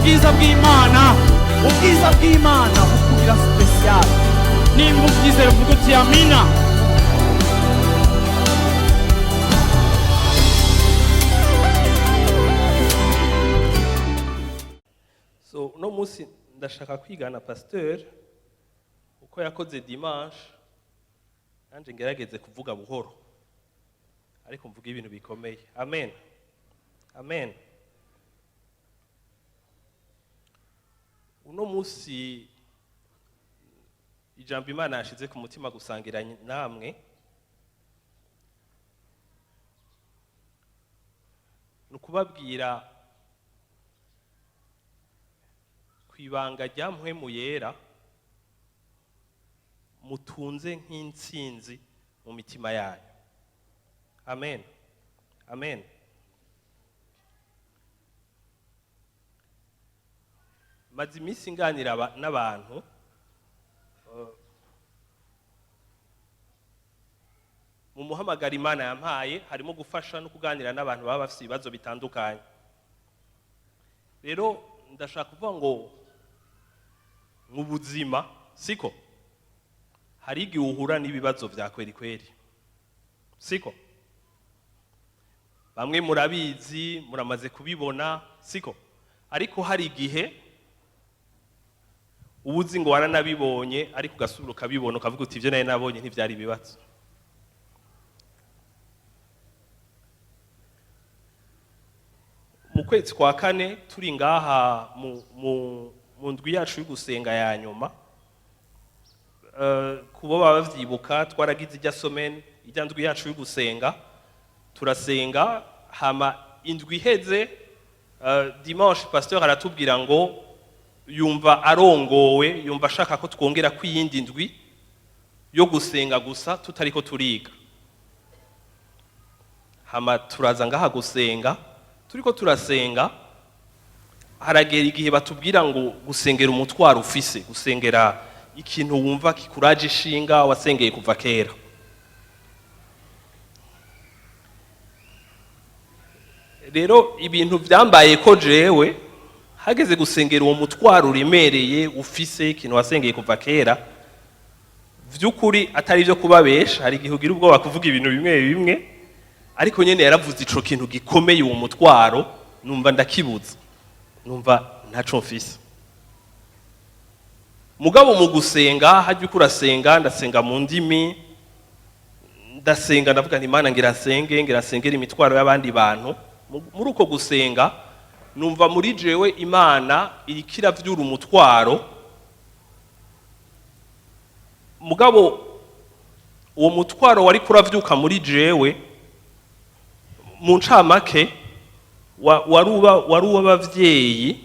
Ubwiza bw'Imana, ubwiza bw'Imana bukugira spécial. Nimba ubyizera, uvuga uti amina. So uno munsi ndashaka kwigana pasteur uko yakoze dimanche, nanje ngerageze kuvuga buhoro, ariko mvuga ibintu bikomeye. Amen, amen. Uno munsi ijambo Imana yashize ku mutima gusangira namwe ni ukubabwira ku ibanga rya Mpwemu Yera mutunze nk'intsinzi mu mitima yanyu. Amen, amen. Maze iminsi nganira n'abantu mu muhamagaro Imana yampaye harimo gufasha no kuganira n'abantu baba bafite ibibazo bitandukanye. Rero ndashaka kuvuga ngo mu buzima, siko, hari igihe uhura n'ibibazo vya kweri kweri, siko? Bamwe murabizi, muramaze kubibona, siko? Ariko hari igihe uba uzi ngo waranabibonye, ariko ugasubira ukabibona, ukavuga uti ibyo nari nabonye ntibyari ibibazo. Mu kwezi kwa kane turi ngaha mu ndwi yacu y'ugusenga ya nyuma, kubo baba bavyibuka, twaragize ijya semaine, ijya ndwi yacu y'ugusenga, turasenga. Hama indwi iheze, dimanche, pasteur aratubwira ngo yumva arongowe, yumva ashaka ko twongera kwiyindi ndwi yo gusenga gusa tutariko turiga. Hama turaza ngaha gusenga. Turiko turasenga, haragera igihe batubwira ngo gusengera umutwaro ufise, gusengera ikintu wumva kikuraje ishinga, wasengeye kuva kera. Rero ibintu vyambaye ko jewe hageze gusengera uwo mutwaro uremereye ufise, ikintu wasengeye kuva kera, vy'ukuri atari ivyo kubabesha, hari igihe ugira ubwoba kuvuga ibintu bimwe bimwe, ariko nyene yaravuze ico kintu gikomeye, uwo mutwaro, numva ndakibuza, numva ntaco mfise. Mugabo mu gusenga, hajya uko urasenga, ndasenga mu ndimi, ndasenga, ndavuga nti Imana, ngira nsenge, ngira nsengere imitwaro y'abandi bantu. Muri uko gusenga numva muri jewe Imana iriko iravyura umutwaro. Mugabo uwo mutwaro wari kuravyuka muri jewe, mu ncamake, wari uw'abavyeyi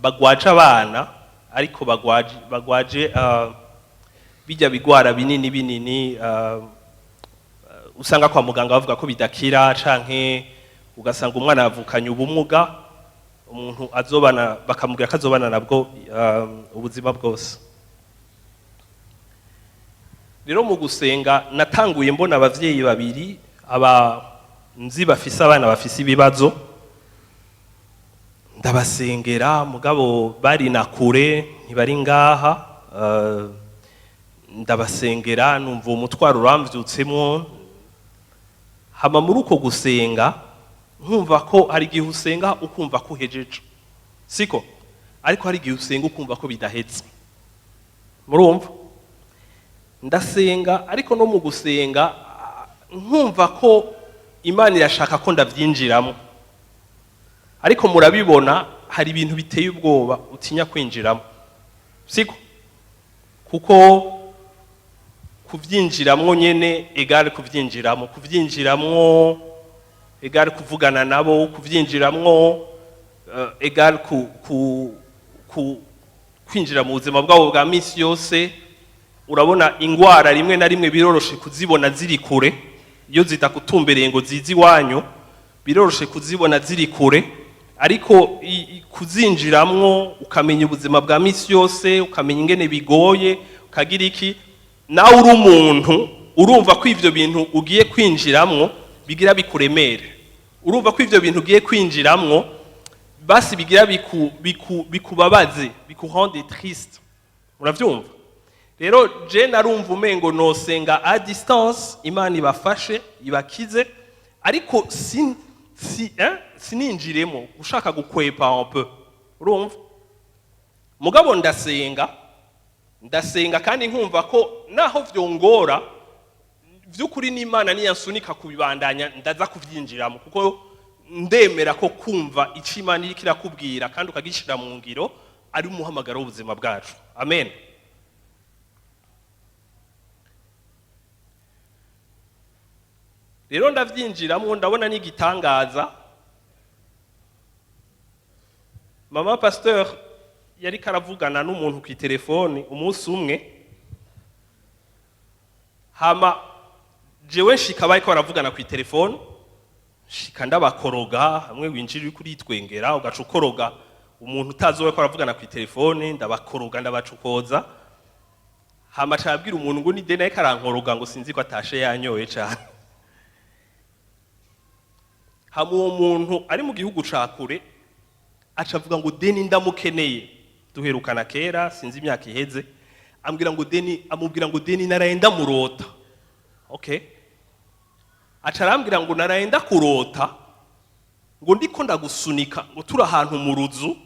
bagwaje abana, ariko bagwaje bijya bigwara binini binini usanga kwa muganga bavuga ko bidakira, canke ugasanga umwana yavukanye ubumuga, umuntu azobana, bakamubwira ko azobana nabwo ubuzima bwose. Rero mu gusenga natanguye mbona abavyeyi babiri aba nzi bafise abana bafise ibibazo, ndabasengera. Mugabo bari na kure, ntibari ngaha. Ndabasengera, numva uwo mutwaro uramvyutsemwo. Hama muri uko gusenga nkumva ko hari igihe usenga ukumva ko uhejeje, siko? Ariko hari igihe usenga ukumva ko bidahetse. Murumva, ndasenga, ariko no mu gusenga nkumva ko Imana irashaka ko ndabyinjiramo. Ariko murabibona, hari ibintu biteye ubwoba utinya kwinjiramo, siko? Kuko kubyinjiramwo nyene égale kubyinjiramo, kubyinjiramwo égale kuvugana nabo, kubyinjiramwo égale ku kwinjira mu buzima bwabo bwa misi yose. Urabona, ingwara rimwe na rimwe biroroshe kuzibona ziri kure, iyo zidakutumbereye ngo zize iwanyu, biroroshe kuzibona ziri kure. Ariko kuzinjiramwo, ukamenya ubuzima bwa misi yose, ukamenya ingene bigoye, ukagira iki, nawe uri umuntu, urumva ko ivyo bintu ugiye kwinjiramwo bigira bikuremere. Urumva ko ivyo bintu ugiye kwinjiramwo basi bigira bikubabaze, bikurende triste. Muravyumva? Rero je narumva umengo nosenga à distance, Imana ibafashe, ibakize, ariko si, hein, sininjiremo ushaka gukwepa un peu. Urumva, mugabo ndasenga, ndasenga, kandi nkumva ko naho vyongora, vy'ukuri n'Imana niyansunika kubibandanya, ndaza kuvyinjiramo, kuko ndemera ko kumva icyo Imana iriko irakubwira kandi ukagishira mu ngiro ari umuhamagaro w'ubuzima bwacu. Amen. Rero ndavyinjiramo, ndabona n'igitangaza. Mama pasteur yariko aravugana n'umuntu ku telefone umunsi umwe, hama jewe nshika bariko baravugana ku telefone, nshika ndabakoroga. Hamwe winjira uriko uritwengera, ugaca ukoroga umuntu utazi uwo bariko baravugana ku telefone. Ndabakoroga, ndabacokoza, hama aca arabwira umuntu ngo ni Deni ariko arankoroga, ngo sinzi ko atashe yanyoye cane. Hama uwo muntu ari mu gihugu ca kure aca avuga ngo Deni ndamukeneye, duherukana kera, sinzi imyaka iheze. Ambwira ngo Deni, amubwira ngo Deni naraye ndamurota. Okay, aca arambwira ngo naraye ndakurota, ngo ndiko ndagusunika, ngo turi ahantu mu ruzu,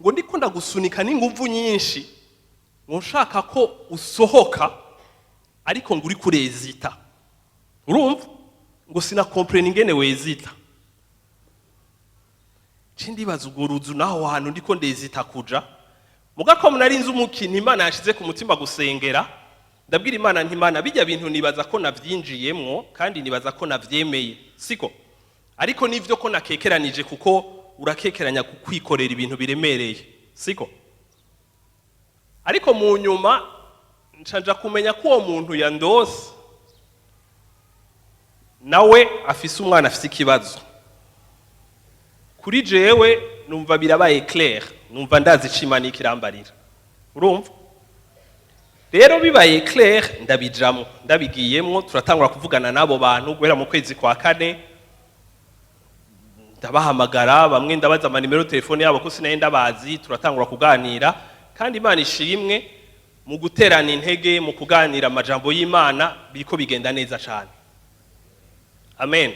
ngo ndiko ndagusunika n'inguvu nyinshi, ngo nshaka ko usohoka, ariko ngo uri kurezita. Urumva, ngo sinakomprena ingene wezita. Nci ndibaza urwo ruzu naho hantu ndiko ndezita kuja. Muga ko nari nzi umukino Imana yashize ku mutima gusengera, ndabwira Imana nti: "Imana, bijya bintu nibaza ko navyinjiyemwo kandi nibaza ko navyemeye, siko? Ariko nivyo ko nakekeranije, kuko urakekeranya kukwikorera ibintu biremereye, siko?" Ariko mu nyuma nca kumenya ko uwo muntu yandose nawe afise umwana afise ikibazo. Kuri jewe numva birabaye clair, numva ndazi ico Imana iriko irambarira. Urumva rero bibaye clair, ndabijamwo, ndabigiyemwo, turatangura kuvugana n'abo bantu guhera mu kwezi kwa kane. Ndabahamagara bamwe, ndabaza amanimero telefone yabo ko sinari ndabazi. Turatangura kuganira, kandi Imana ishimwe, mu guterana intege, mu kuganira amajambo y'Imana, biriko bigenda neza cane. Amen.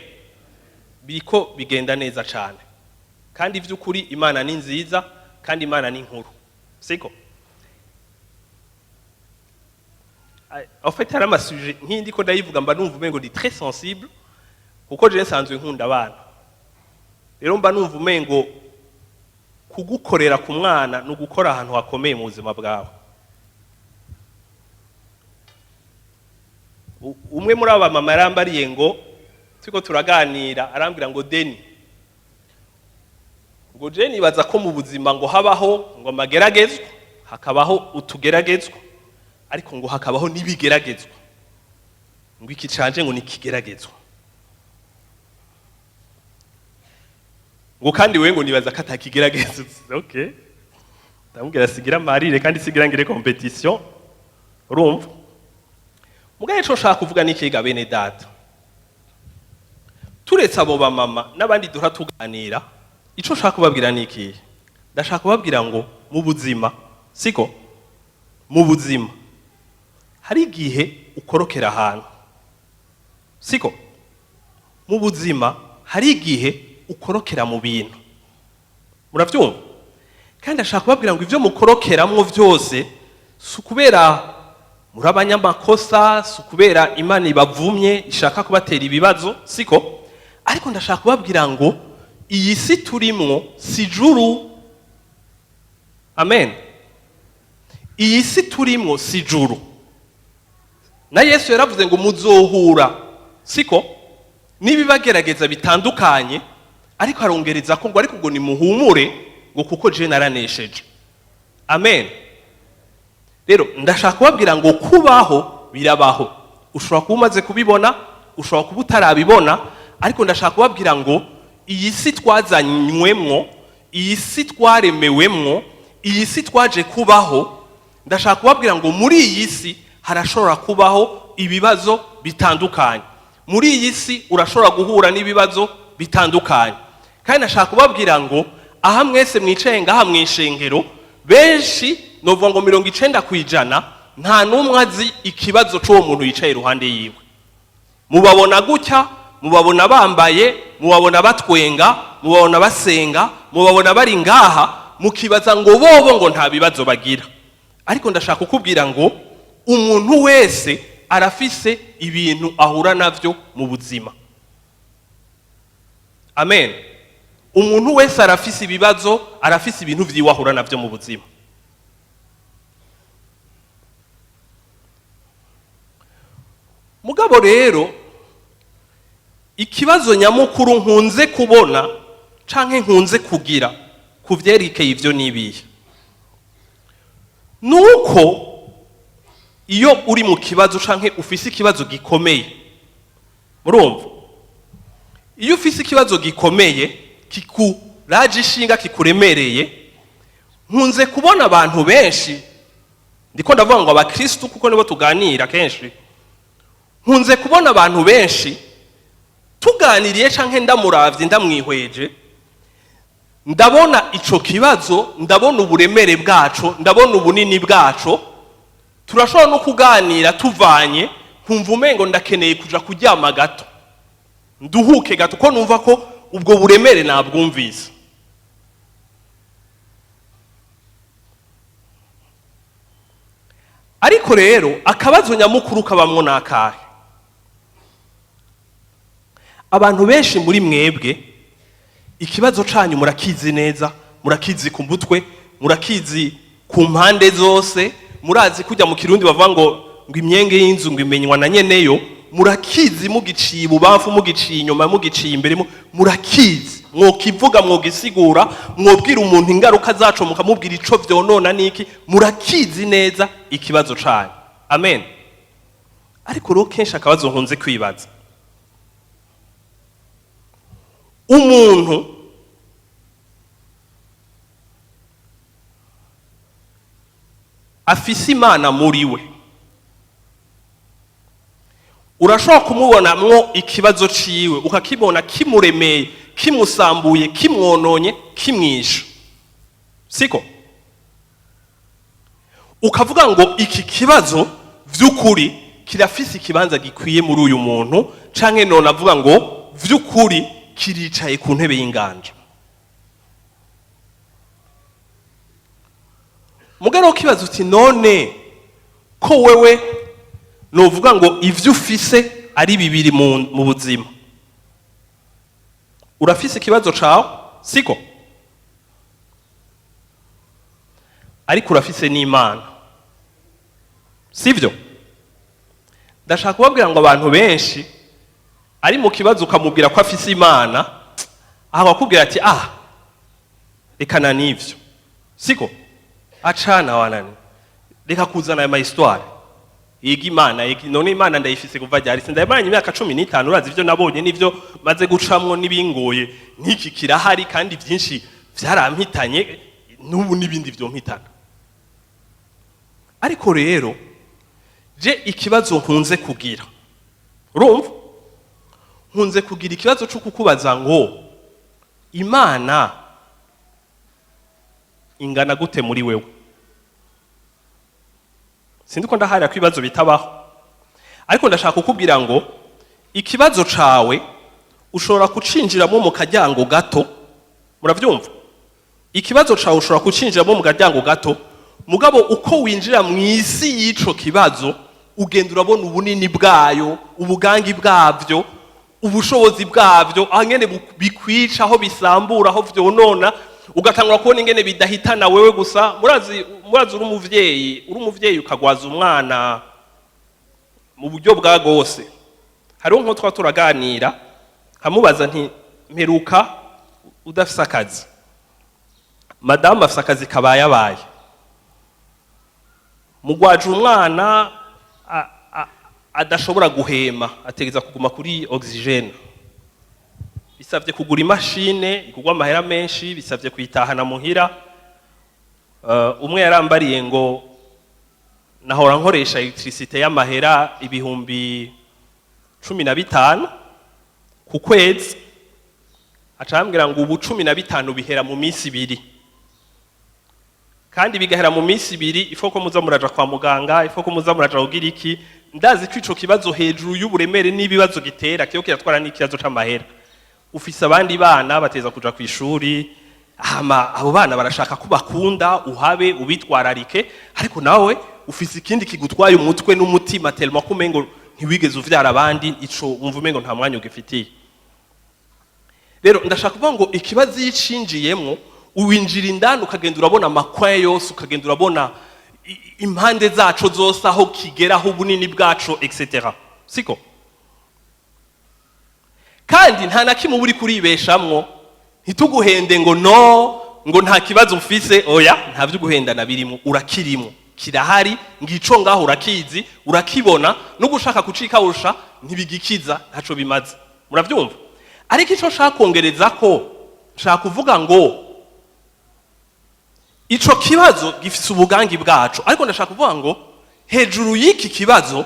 Biriko bigenda neza cane, kandi vy'ukuri Imana ni nziza, kandi Imana ni nkuru, siko? En fait, hari ama sujets nk'indi ko ndayivuga mba numva umengo ndi très sensible, kuko je nsanzwe nkunda abana. Rero mba numva umengo kugukorera ku mwana ni ugukora ahantu hakomeye mu buzima bwawe. Umwe muri aba mama yarambariye ngo turiko turaganira, arambwira ngo: "Deni," ngo, "je nibaza ko mu buzima ngo habaho ngo amageragezwa, hakabaho utugeragezwa, ariko ngo hakabaho n'ibigeragezwa, ngo iki canje ngo ni ikigeragezwa, ngo kandi we ngo nibaza ko atakigerageza." Okay, ndamubwira sigira marire kandi sigira ngire compétition. Urumva, mugaye ico nshaka kuvuga n'ikiga, bene data, turetse abo bamama n'abandi duhora tuganira, ico nshaka kubabwira ni ikihe? Ndashaka kubabwira ngo mu buzima, siko? Mu buzima hari igihe ukorokera ahantu, siko? Mu buzima hari igihe ukorokera mu bintu. Muravyumva? Kandi ndashaka kubabwira ngo ivyo mukorokeramwo vyose si ukubera muri abanyamakosa, si ukubera Imana ibavumye ishaka kubatera ibibazo, siko? Ariko ndashaka kubabwira ngo iyi si turimwo si juru. Amen. Iyi si turimwo si juru. Na Yesu yaravuze ngo muzohura, siko, n'ibibagerageza bitandukanye, ariko arongereza ko ngo ariko ngo nimuhumure, ngo kuko je naranesheje. Amen. Rero ndashaka kubabwira ngo kubaho birabaho. Ushobora kuba umaze kubibona, ushobora kuba utarabibona, ariko ndashaka kubabwira ngo iyi si twazanywemwo, iyi si twaremewemwo, iyi si twaje kubaho, ndashaka kubabwira ngo muri iyi si harashobora kubaho ibibazo bitandukanye. Muri iyi si urashobora guhura n'ibibazo. bitandukanye. Kandi nashaka kubabwira ngo aha mwese mwicaye ngaha mu ishengero, benshi, novuga ngo 90%, nta n'umwe azi ikibazo c'uwo muntu yicaye iruhande yiwe. Mubabona gutya, mubabona bambaye, mubabona batwenga, mubabona basenga, mubabona bari ngaha, mukibaza ngo bobo ngo nta bibazo bagira. Ariko ndashaka kukubwira ngo umuntu wese arafise ibintu ahura navyo mu buzima. Amen. Umuntu wese arafise ibibazo, arafise ibintu vyiwe ahura navyo mu buzima. Mugabo rero ikibazo nyamukuru nkunze kubona canke nkunze kugira ku vyerekeye ivyo n'ibihe, nuko iyo uri mu kibazo canke ufise ikibazo gikomeye, murumva, iyo ufise ikibazo gikomeye kikuraje ishinga, kikuremereye, nkunze kubona abantu benshi, ndiko ndavuga ngo abakristu kuko nibo tuganira kenshi, nkunze kubona abantu benshi tuganiriye canke ndamuravye, ndamwihweje, ndabona ico kibazo, ndabona uburemere bwaco, ndabona ubunini bwaco. Turashobora no kuganira tuvanye, nkumva umengo ndakeneye kuja kuryama gato, nduhuke gato, ko numva ko ubwo buremere nabwumvise. Ariko rero akabazo nyamukuru kabamwo ni akahe? Abantu benshi muri mwebwe ikibazo canyu murakizi neza, murakizi ku mutwe, murakizi ku mpande zose. Murazi kujya mu Kirundi bavuga ngo imyenge y'inzu ngo imenywa na nyeneyo. Murakizi, mugiciye ibubamfu, mugiciye inyuma, mugiciye imbere, murakizi, mwokivuga, mwogisigura, mwobwira umuntu ingaruka zaco, mukamubwira ico vyonona niki. Murakizi neza ikibazo canyu. Amen. Ariko rero kenshi akabazo nkunze kwibaza, umuntu afise Imana muri we, urashobora kumubonamwo ikibazo ciwe, ukakibona kimuremeye, kimusambuye, kimwononye, kimwishe, siko? Ukavuga ngo iki kibazo vy'ukuri kirafise ikibanza gikwiye muri uyu muntu, canke none avuga ngo vy'ukuri kiricaye ku ntebe y'inganja. Mugabo ukibaza uti none ko wewe novuga ngo ivyo ufise ari bibiri mu buzima, urafise ikibazo cawe, siko? Ariko urafise n'Imana, sivyo? Ndashaka kubabwira ngo abantu benshi ari mu kibazo, ukamubwira ko afise Imana, aho akubwira ati ah, rekana n'ivyo, siko? Acana wanani, reka kuzana aya ma histoire. Yiga Imana, yiga none Imana ndayifise kuva ryari? Sindayimaranye imyaka 15? Urazi ivyo nabonye n'ivyo maze gucamwo n'ibingoye nk'iki kirahari, kandi vyinshi vyarampitanye, n'ubu n'ibindi vyompitana. Ariko rero je ikibazo nkunze kugira, urumva, nkunze kugira ikibazo cyo kukubaza ngo Imana ingana gute muri wewe? Sindi ko ndaharira ko ibibazo bitabaho, ariko ndashaka kukubwira ngo ikibazo cawe ushobora kucinjiramo mu karyango gato. Muravyumva? Ikibazo cawe ushobora kucinjiramo mu karyango gato, mugabo uko winjira mu isi y'ico kibazo, ugenda urabona ubunini bwayo, ubugangi bwavyo, ubushobozi bwavyo, aho ngene bikwica, aho bisambura, aho vyonona, ugatangura kubona ingene bidahitana wewe gusa. Murazi uri umuvyeyi ukagwaza umwana mu buryo bwa gose. Hariho nko twa turaganira, nkamubaza nti mperuka udafise akazi, madamu afise akazi kabayabaye, mugwaje umwana adashobora guhema, ategeza kuguma kuri oxygène, bisabye kugura imashine igurwa amahera menshi, bisabye kuyitahana muhira. Umwe yarambariye ngo nahora nkoresha électricité y'amahera 15,000 ku kwezi. Aca arambwira ngo ubu 15 bihera mu minsi 2, kandi bigahera mu minsi 2, il faut ko muza muraja kwa muganga, il faut ko muza muraja kugira iki. Ndazi ko ico kibazo, hejuru y'uburemere n'ibibazo gitera, kiyo kiratwara n'ikibazo c'amahera. Ufise abandi bana bateza kuja ku ishuri, hama abo bana barashaka ko bakunda uhabe ubitwararike, ariko nawe ufise ikindi kigutwaye umutwe n'umutima, tellement ko umengo ntiwigeze uvyara abandi, ico wumva umengo nta mwanya ugifitiye. Rero ndashaka kuvuga ngo ikibazo iyo icinjiyemwo, uwinjira indani, ukagenda urabona amakwaye yose, ukagenda urabona impande zaco zose, aho kigeraho, ubunini bwaco, etc, siko? Kandi nta na kimwe uba uri kuribeshamwo. Ntituguhende ngo no ngo nta kibazo mfise. Oya, nta byo guhendana birimo, urakirimo, kirahari, ngico ngaho, urakizi, urakibona, no gushaka kucikawusha ntibigikiza, ntaco bimaze. Muravyumva? Ariko ico nshaka kongereza ko, nshaka kuvuga ngo ico kibazo gifise ubugangi bwaco, ariko ndashaka kuvuga ngo hejuru y'iki kibazo,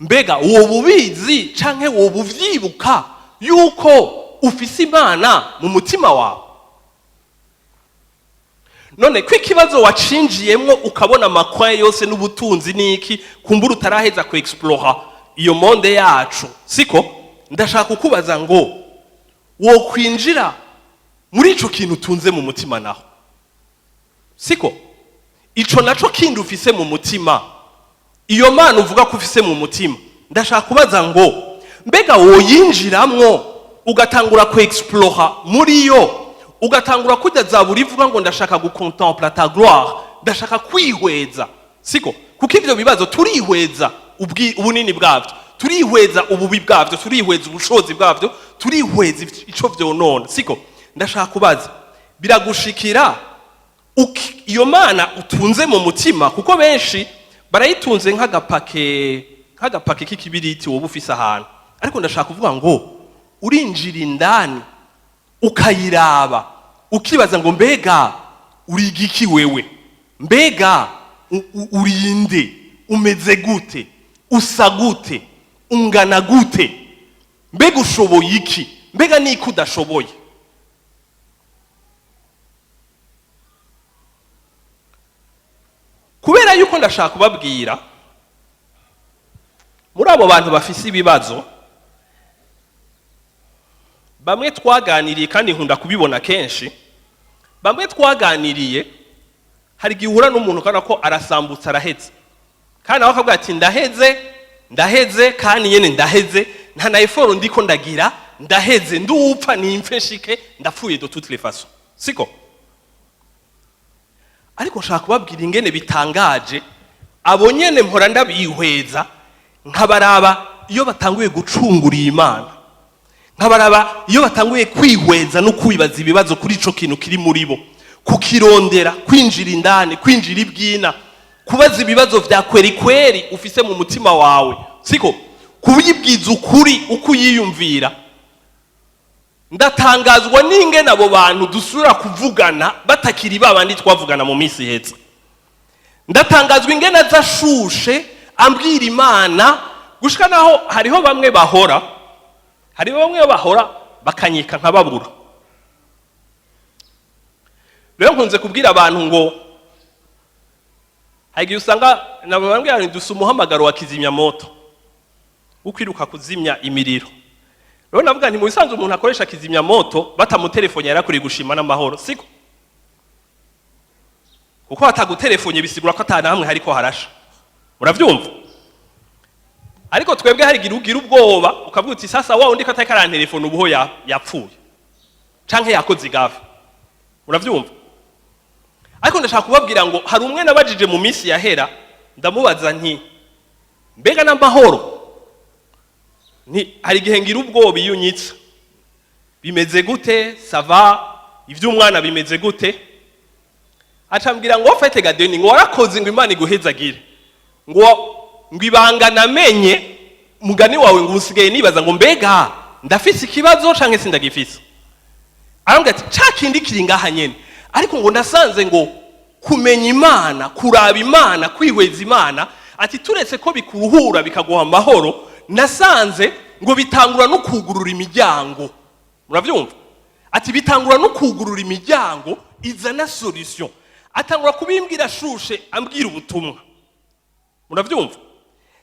mbega woba ubizi canke woba uvyibuka yuko ufise Imana mu mutima wawe? None ko ikibazo wacinjiyemwo, ukabona amakwaye yose n'ubutunzi n'iki, kumbura utaraheza ku explora iyo monde yacu, siko? Ndashaka kukubaza ngo wokwinjira muri ico kintu utunze mu mutima naho, siko? Ico naco kindi ufise mu mutima, iyo Mana uvuga ko ufise mu mutima, ndashaka kubaza ngo mbega woyinjiramwo, ugatangura ku explora muri yo, ugatangura kujya zaburi ivuga ngo ndashaka gucontempla ta gloire, ndashaka kwihweza, siko? Kuko ivyo bibazo turihweza ubunini bwavyo, turihweza ububi bwavyo, turihweza ubushobozi bwavyo, turihweza ico vyonona, siko? Ndashaka kubaza, biragushikira iyo Mana utunze mu mutima? Kuko benshi barayitunze nk'agapake k'ikibiriti wowe ufise ahantu, ariko ndashaka kuvuga ngo urinjira indani ukayiraba, ukibaza ngo mbega uri igiki wewe? Mbega urinde? Umeze gute? Usa gute? Ungana gute? Mbega ushoboye iki? Mbega niki udashoboye? Kubera yuko ndashaka kubabwira, muri abo bantu bafise ibibazo, bamwe twaganiriye, kandi nkunda kubibona kenshi, bamwe twaganiriye, hari igihe uhura n'umuntu ukabona ko arasambutse, araheze, kandi nawe akavuga ati ndaheze, ndaheze, kandi nyene ndaheze, nta na effort ndiko ndagira, ndaheze, ndupfa nimpfe nshike ndapfuye de toutes les façons, siko? Ariko nshaka kubabwira ingene bitangaje, abo nyene mpora ndabihweza, nkabaraba iyo batanguye gucungura Imana, nkabaraba iyo batanguye kwihweza no kwibaza ibibazo kuri ico kintu kiri muri bo, kukirondera, kwinjira indani, kwinjira ibwina, kubaza ibibazo vya kweri kweri ufise mu mutima wawe, siko? Kubibwiza ukuri uko uyiyumvira. Ndatangazwa n'ingene abo bantu dusubira kuvugana batakiri ba bandi twavugana mu minsi iheze. Ndatangazwa ingene aza ashushe ambwira Imana, gushika naho hariho bamwe bahora bakanyika nkababura. Rero nkunze kubwira abantu ngo hari igihe usanga nabo bambwira ngo dusa umuhamagaro wa kizimyamoto wo kwiruka kuzimya imiriro. Rero navuga nti mu bisanzwe umuntu akoresha kizimyamoto batamutelefone yarakwiriye gushima n'amahoro, siko? Kuko batagutelefone bisigura ko atana hamwe hariko harasha. Muravyumva? Ariko twebwe hari igihe ugira ubwoba, ukavuga uti sasa wa undi ko atariko arantelefone, ubuho yapfuye canke yakoze igafe. Muravyumva? Ariko ndashaka kubabwira ngo hari umwe nabajije mu minsi yahera, ndamubaza nti mbega n'amahoro? Nti hari igihe ngira ubwoba iyo unyitsa, bimeze gute? Ça va? Ivy'umwana bimeze gute? Acambwira ngo fete gadeni, ngo warakoze, ngo Imana iguhezagire, ngo ibanga namenye mugani wawe, ngo usigaye nibaza ngo mbega ndafise ikibazo canke sindagifise. Arambwira ati ca kindi kiri ngaha nyene, ariko ngo ndasanze ngo kumenya Imana, kuraba Imana, kwihweza Imana, ati turetse ko bikuruhura bikaguha amahoro, nasanze ngo bitangura no kugurura imiryango. Muravyumva? Ati bitangura no kugurura imiryango izana solution. Atangura kubimbwira ashushe, ambwira ubutumwa. Muravyumva?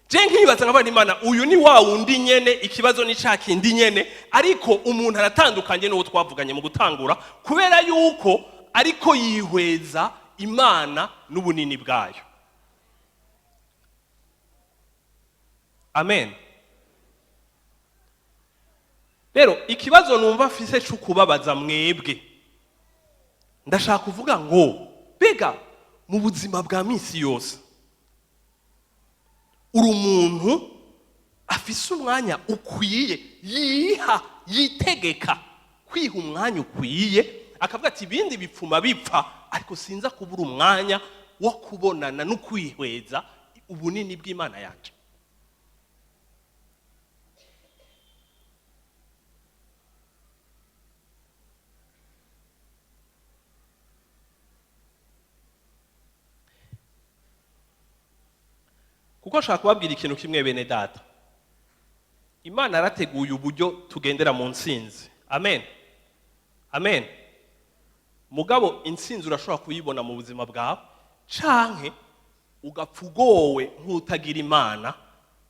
Je nkibaza nkabana Imana, uyu ni wa wundi nyene, ikibazo ni ca kindi nyene, ariko umuntu aratandukanye n'uwo twavuganye mu gutangura, kubera yuko ariko yihweza Imana n'ubunini bwayo. Amen. Rero ikibazo numva mfise cyo kubabaza mwebwe, ndashaka kuvuga ngo mbega mu buzima bwa minsi yose uri umuntu afise umwanya ukwiye, yiha, yitegeka kwiha umwanya ukwiye, akavuga ati ibindi bipfuma bipfa, ariko sinza kubura umwanya wo kubonana no kwihweza ubunini bw'Imana yanje? Kuko nshaka kubabwira ikintu kimwe, bene data: Imana yarateguye uburyo tugendera mu ntsinzi. Amen, amen. Mugabo intsinzi urashobora kuyibona mu buzima bwawe, canke ugapfa ugowe nk'utagira Imana,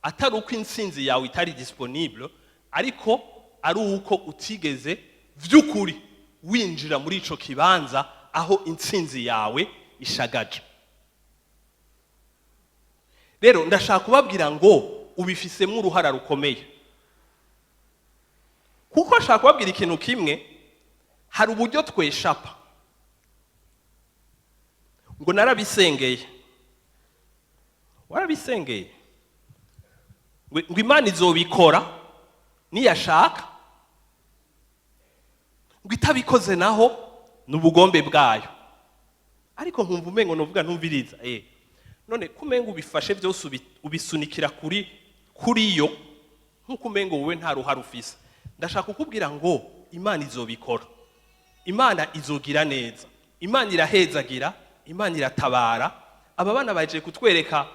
atari uko intsinzi yawe itari disponible, ariko ari uko utigeze vy'ukuri winjira muri ico kibanza aho intsinzi yawe ishagaje. Rero ndashaka kubabwira ngo ubifisemo uruhara rukomeye, kuko nshaka kubabwira ikintu kimwe: hari uburyo tweshapa ngo narabisengeye. Warabisengeye ngo Imana izobikora niyashaka, ngo itabikoze naho ni ubugombe bwayo. Ariko nkumva umengo novuga ntumviriza, none kumenga ubifashe byose ubisunikira kuri yo, nkuko umengo wowe nta ruhare ufise. Ndashaka kukubwira ngo Imana izobikora, Imana izogira neza, Imana irahezagira, Imana iratabara. Aba bana baje kutwereka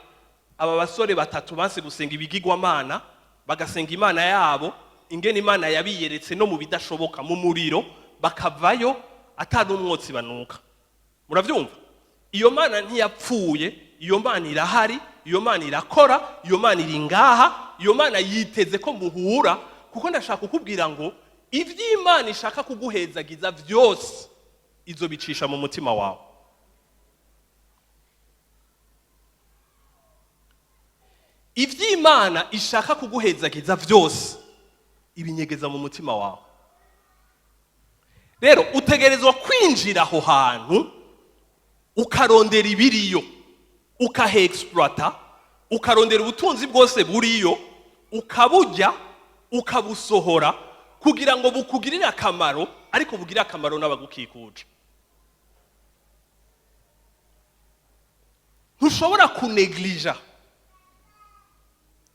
aba basore batatu banse gusenga ibigirwamana, bagasenga Imana yabo, ingene Imana yabiyeretse no mu bidashoboka, mu muriro bakavayo ata n'umwotsi banuka. Muravyumva? Iyo Mana ntiyapfuye, iyo Mana irahari, iyo Mana irakora, iyo Mana iri ngaha, iyo Mana yiteze ko muhura. Kuko ndashaka kukubwira ngo ivy'Imana ishaka kuguhezagiza vyose izobicisha mu mutima wawe. Ivy'Imana ishaka kuguhezagiza vyose ibinyegeza mu mutima wawe. Rero utegerezwa kwinjira aho hantu, ukarondera ibiriyo, ukahe-exploita, ukarondera ubutunzi bwose buriyo, ukaburya, ukabusohora, kugira ngo bukugirire akamaro, ariko bugirire akamaro n'abagukikuje. Ntushobora kunegirija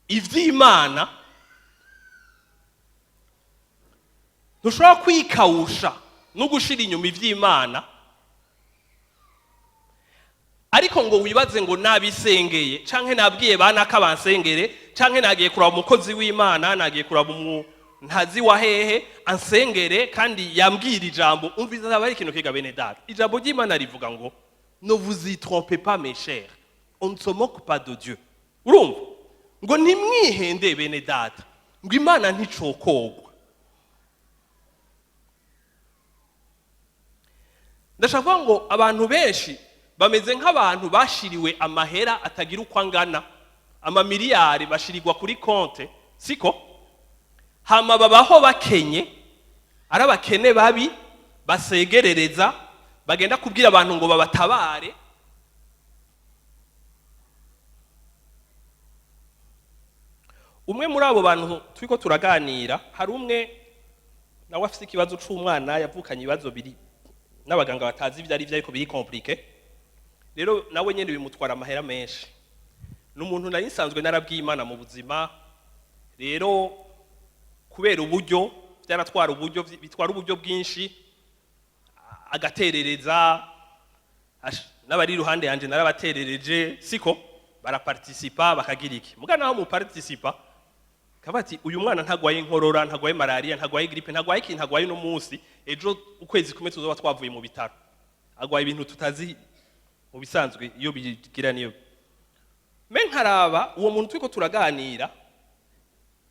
ivy'Imana, ntushobora kwikawusha no gushira inyuma ivy'Imana, ariko ngo wibaze ngo nabisengeye, canke nabwiye banaka bansengere, canke nagiye kuraba umukozi w'Imana, nagiye kuraba umu ntazi wa hehe ansengere, kandi yambwira ijambo. Umviza, aba ari ikintu kiga, bene data. Ijambo ry'Imana rivuga ngo "Ne vous y trompez pas, mes chers, on ne se moque pas de Dieu." Urumva ngo ntimwihende, bene data, ngo Imana nticokogwa. Ndashaka kuvuga ngo abantu benshi bameze nk'abantu bashiriwe amahera atagira uko angana, amamiliyari bashirirwa kuri konte, siko? Hama babaho bakenye, ari abakene babi basegerereza, bagenda kubwira abantu ngo babatabare. Umwe muri abo bantu turiko turaganira, hari umwe nawe afise ikibazo c'umwana yavukanye ibibazo biri n'abaganga batazi ibyo ari byo, ariko biri compliqué. Rero nawe nyene bimutwara amahera menshi. Ni umuntu nari nsanzwe narabwiye Imana mu buzima. Rero kubera uburyo, byaratwara uburyo, bitwara uburyo bwinshi, agaterereza n'abari iruhande yanje narabaterereje, siko baraparticipa, bakagira iki. Muga naho muparticipa Kavuga ati: "Uyu mwana ntagwaye inkorora, ntagwaye malariya, ntagwaye grippe, ntagwaye ikintu, ntagwaye uno munsi, ejo ukwezi kumwe tuzoba twavuye mu bitaro. Agwaye ibintu tutazi mu bisanzwe iyo bigira." Niyo me nkaraba uwo muntu turiko turaganira,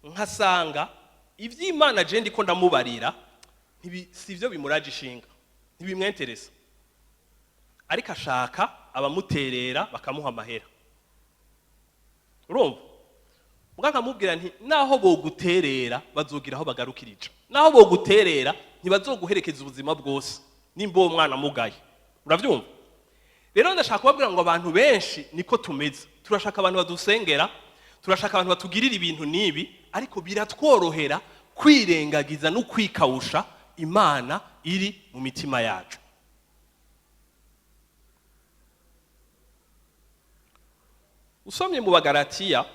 nkasanga ivy'Imana je ndiko ndamubarira si ivyo bimuraje ishinga, ntibimwenteresa, ariko ashaka abamuterera bakamuha amahera. Urumva, mbwa nkamubwira nti: "Naho boguterera, bazogira aho bagarukirije. Naho boguterera, ntibazoguherekeza ubuzima bwose nimba uwo mwana amugaye." Uravyumva? Rero ndashaka kubabwira ngo abantu benshi niko tumeze. Turashaka abantu badusengera, turashaka abantu batugirira ibintu n'ibi, ariko biratworohera kwirengagiza no kwikawusha Imana iri mu mitima yacu. Usomye mu Bagaratiya,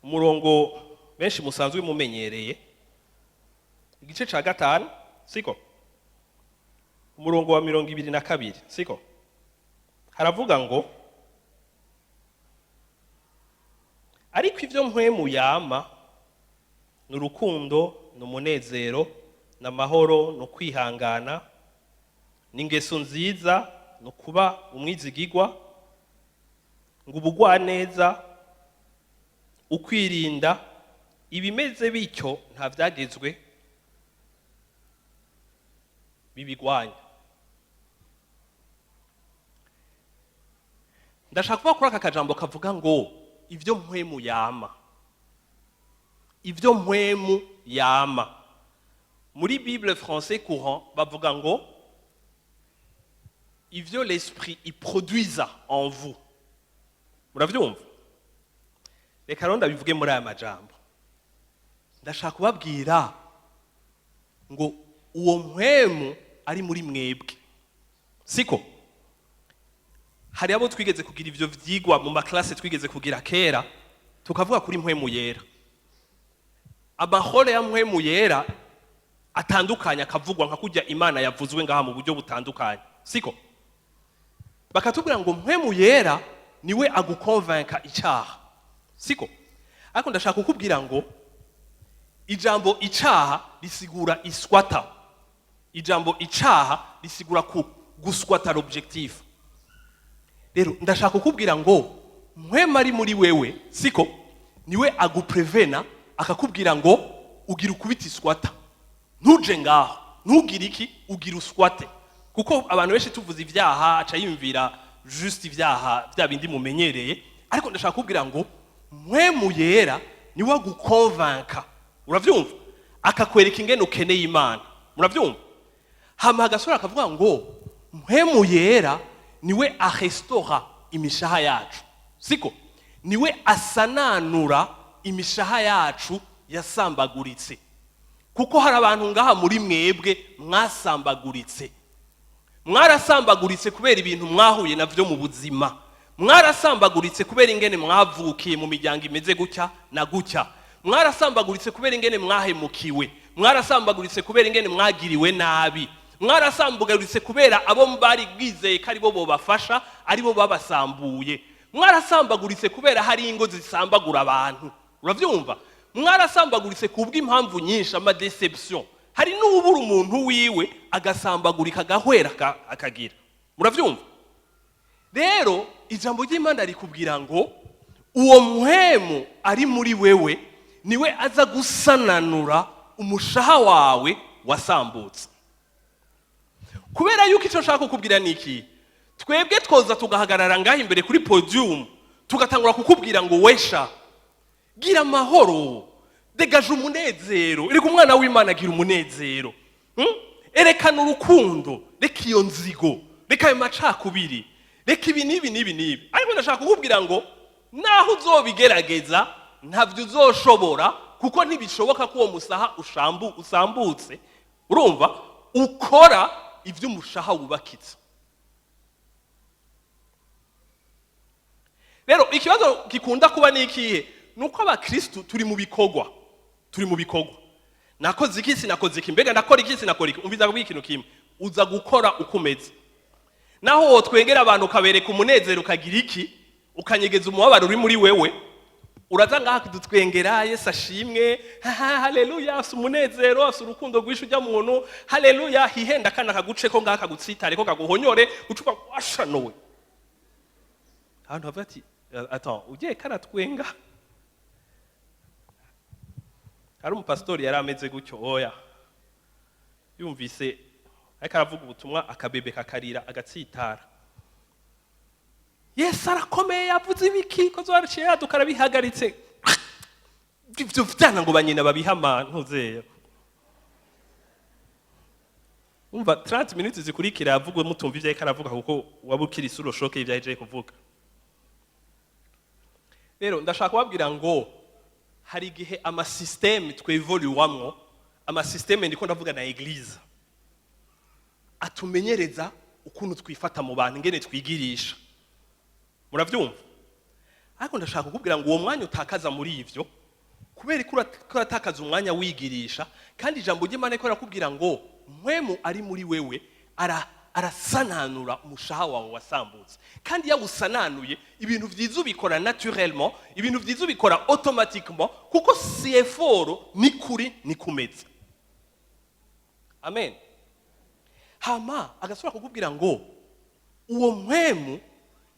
umurongo benshi musanzwe mumenyereye, igice ca 5, siko? Umurongo wa 22, siko? Haravuga ngo: "Ariko ibyo Mpwemu yama ni urukundo, ni umunezero, ni amahoro, ni ukwihangana, ni ingeso nziza, ni ukuba umwizigigwa, ngo ubugwaneza, ukwirinda. Ibimeze bityo nta byagezwe bibigwanya." Ndashaka kuvuga kuri aka kajambo kavuga ngo ibyo Mpwemu yama. Ibyo Mpwemu yama, muri Bible français courant bavuga ngo ivyo l'Esprit iproduisa en vous. Muravyumva? Reka rero ndabivuge muri aya majambo. Ndashaka kubabwira ngo uwo Mpwemu ari muri mwebwe, siko? Hari abo twigeze kugira ivyo vyigwa mu maklase twigeze kugira kera, tukavuga kuri Mpwemu Yera, amahoro ya Mpwemu Yera atandukanye akavugwa nka kurya Imana yavuzwe ngaha mu buryo butandukanye, siko? Bakatubwira ngo Mpwemu Yera niwe agukonvenka icaha, siko? Ariko ndashaka kukubwira ngo ijambo icaha risigura iswata. Ijambo icaha risigura ku guswata l'objectif. Rero ndashaka kukubwira ngo Mpwemu ari muri wewe, siko? Niwe aguprevena, akakubwira ngo ugira ukubita iswata, ntuje ngaho, ntugire iki, ugira uswate. Kuko abantu benshi tuvuze ibyaha aca yumvira juste ibyaha bya bindi mumenyereye. Ariko ndashaka kukubwira ngo Mpwemu Yera niwe agukonvanka, uravyumva, akakwereka ingene ukeneye Imana. Muravyumva? Hama agasore akavuga ngo Mpwemu Yera niwe arestora imishaha yacu, siko? Niwe asananura imishaha yacu yasambaguritse, kuko hari abantu ngaha muri mwebwe mwasambaguritse. Mwarasambaguritse kubera ibintu mwahuye navyo mu buzima, mwarasambaguritse kubera ingene mwavukiye mu miryango imeze gutya na gutya, mwarasambaguritse kubera ingene mwahemukiwe, mwarasambaguritse kubera ingene mwagiriwe nabi, mwarasambaguritse kubera abo bari bwizeye ko aribo bobafasha aribo babasambuye, mwarasambaguritse kubera hari ingo zisambagura abantu. Uravyumva? Mwarasambaguritse kubw'impamvu nyinshi, ama déception. Hari n'ubura umuntu wiwe agasambagurika, agahwera, akagira. Muravyumva? Rero ijambo ry'Imana rikubwira ngo uwo Mpwemu ari muri wewe niwe aza gusananura umushaha wawe wasambutse. Kubera yuko icyo nshaka kukubwira ni iki: twebwe twoza tugahagarara ngaho imbere kuri podium, tugatangura kukubwira ngo: "Wesha, gira amahoro, degaje umunezero, erega umwana w'Imana agira umunezero, Erekana urukundo, reka iyo nzigo, reka ayo macakubiri, reka ibi n'ibi n'ibi n'ibi." Ariko ndashaka kukubwira ngo naho uzobigerageza, ntabyo uzoshobora, kuko ntibishoboka ko uwo musaha usambutse, urumva, ukora ibyo umushaha wubakitse. Rero ikibazo gikunda kuba ni ikihe? Ni uko abakristu turi mu bikorwa, turi mu bikorwa: nakoze iki, sinakoze iki, mbega ndakora iki, sinakora iki. Umviza kubwira ikintu kimwe: uza gukora uko umeze. Naho wotwengera abantu, ukabereka umunezero, ukagira iki, ukanyegeza umubabaro uri muri wewe. Uraza ngaha kudutwengera, Yesu ashimwe, haha, haleluya, afise umunezero, afise urukundo rwinshi ujya muntu, haleluya. Hihenda akana kaguce ko ngaha, kagutsitare ko kaguhonyore, ucupa washanowe. Abantu bavuga ati: "Attends, ugiye karatwenga." Hari umupasitori yari ameze gutyo. Oya, yumvise ariko aravuga ubutumwa, akabebe kakarira, agatsitara. Yesu arakomeye, yavuze ibiki ko zaraciye yaduka, arabihagaritse ivyo vyana ngo banyina babiha amantu. Umva, 30 minutes zikurikira yavugwe mutumva ivyo ariko aravuga, kuko waba ukiri sous le choc y'ivyo yahejeje kuvuga. Rero ndashaka kubabwira ngo hari igihe ama systèmes twevoluwamwo, ama systèmes ndiko ndavuga na église, atumenyereza ukuntu twifata mu bantu, ingene twigirisha. Muravyumva? Ariko ndashaka kukubwira ngo uwo mwanya utakaza muri ivyo, kubera ko uratakaza umwanya wigirisha, kandi ijambo ry'Imana riko rirakubwira ngo Mpwemu ari muri wewe arasananura umushaha wawe wasambutse. Kandi iyo awusananuye, ibintu vyiza ubikora naturellement, ibintu vyiza ubikora automatiquement, kuko si effort, ni kuri ni kumeza. Amen. Hama agasubira kukubwira ngo uwo Mpwemu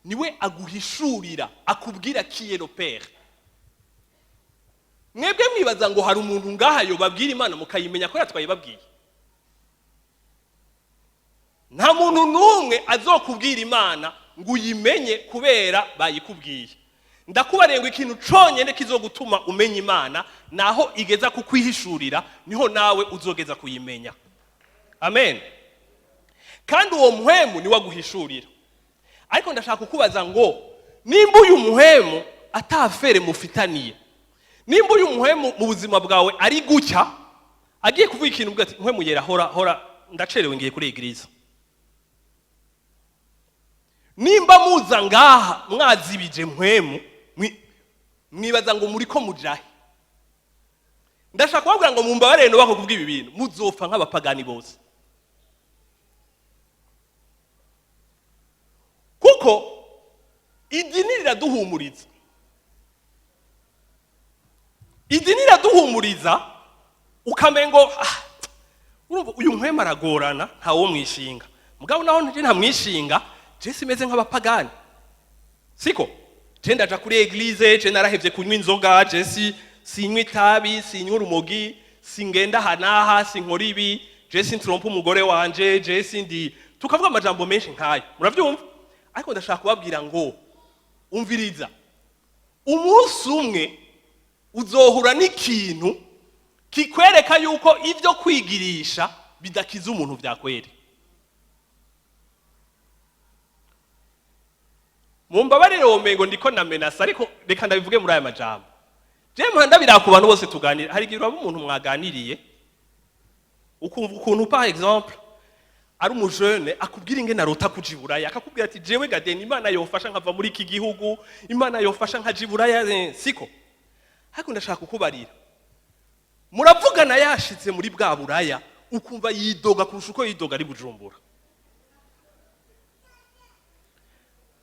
niwe aguhishurira, akubwira qui est le Père. Mwebwe mwibaza ngo hari umuntu ngaha yobabwira Imana mukayimenya ko twayibabwiye? Nta muntu n'umwe azokubwira Imana ngo uyimenye kubera bayikubwiye. Ndakubariye ngo ikintu conyene kizogutuma umenya Imana, naho igeza kukwihishurira, niho nawe uzogeza kuyimenya. Amen. Kandi uwo Muhemu niwe aguhishurira. Ariko ndashaka kukubaza ngo nimba uyu Muhemu ata affaire mufitaniye, nimba uyu Muhemu mu buzima bwawe ari gutya, agiye kuvuga ikintu uvuga ati: "Mpwemu Yera, hora hora, ndacerewe, ngiye kuri église." Nimba muza ngaha mwazibije Mpwemu, mwibaza ngo muriko mujahe? Ndashaka kubabwira ngo mumbabarire nubako kuvuga ibi bintu, muzopfa nk'abapagani bose, kuko idini riraduhumuriza. Idini riraduhumuriza, ukamengo ah, urumva uyu Mpwemu aragorana, ntawo mwishinga. Mugabo naho nje ntamwishinga, je simeze nk'abapagani, siko? Je ndaja kuri église, je narahevye kunywa inzoga, je si sinywa itabi, sinywa urumogi, singenda aha n'aha, sinkora ibi, je sintrompa umugore wanje, je sindi, tukavuga amajambo menshi nkayo. Muravyumva? Ariko ndashaka kubabwira ngo umviriza, umunsi umwe uzohura n'ikintu kikwereka yuko ibyo kwigirisha bidakiza umuntu vyakweri. Mumbabarire, womengo ndiko na menasa, ariko reka ndabivuge muri aya majambo. Je mpanda bira ku bantu bose tuganira. Hari igihe uraba umuntu mwaganiriye, ukumva ukuntu, par exemple, ari umujene akubwira ingene arota kuja iburaya, akakubwira ati: "Jewe gadeni, Imana yofasha nkava muri iki gihugu, Imana yofasha nkaja iburaya." Siko? Ariko ndashaka kukubarira, muravugana, yashitse muri bwa buraya, ukumva yidoga kurusha uko yidoga ari Bujumbura.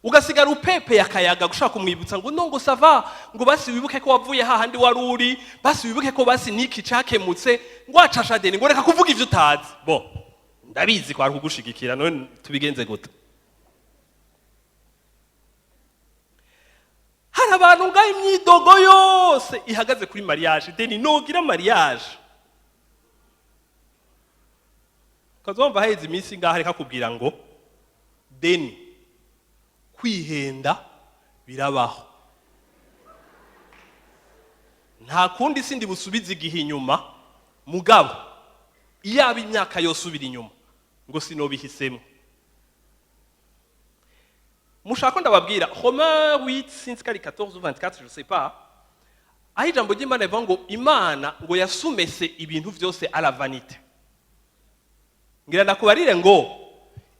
Ugasigara upepeye akayaga gushaka kumwibutsa ngo no, ngo ça va, ngo basi wibuke ko wavuye hahandi wari uri, basi wibuke ko basi niki cakemutse, ngo acasha deni, ngo reka kuvuga ivyo utazi. Bo ndabizi ko ari kugushigikira, none tubigenze gute? Hari abantu ngaho imyidogo yose ihagaze kuri mariage. Deni, nogira mariage, ukazumva haheze iminsi ngaho ariko akubwira ngo: "Deni, kwihenda birabaho, nta kundi, sindi busubize igihe inyuma, mugabo iyaba imyaka yose ubira inyuma, ngo sinobihisemo." Mushaka ndababwira Romain 8, sinzi ko ari 14 ou 24, je sais pas, aho ijambo ry'Imana rivuga ngo Imana ngo yasumese ibintu byose à la vanité. Ngira ndakubarire ngo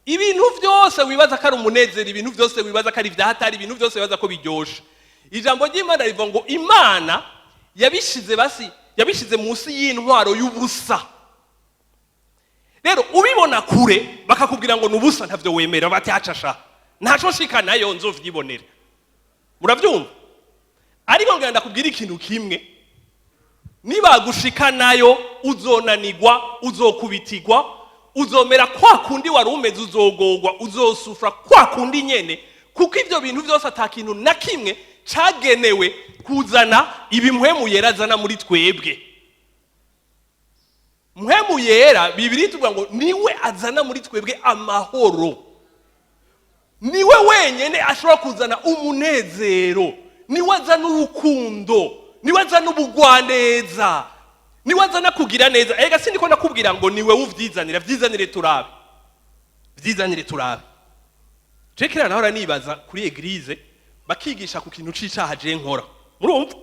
ibintu byose wibaza ko ari umunezero, ibintu byose wibaza ko ari ibyahatari, ibintu byose wibaza ko biryoshe, ijambo ry'Imana rivuga ngo Imana yabishize, basi yabishize munsi y'intwaro y'ubusa. Rero ubibona kure, bakakubwira ngo ni ubusa, ntavyo wemera, bati: "Hacasha, ntaco nshika nayo, nzovyibonera." Muravyumva? Ariko ngenda kubwira ikintu kimwe: nibagushikanayo, uzonanigwa, uzokubitigwa, uzomera kwa kundi wari umeze, uzogogwa, uzosufra kwa kundi nyene, kuko ivyo bintu vyose ata kintu na kimwe cagenewe kuzana ibi Mpwemu Yera azana muri twebwe. Mpwemu Yera, Bibiri tuvuga ngo niwe azana muri twebwe amahoro, niwe wenyene ashobora kuzana umunezero, niwe azana urukundo, niwe azana ubugwaneza, niwe azana kugira neza. Ega sindiko ndakubwira ngo niwe uvyizanira. Vyizanire turabe, vyizanire turabe. Je kera nahora nibaza kuri église bakigisha ku kintu c'icaha je nkora, murumva,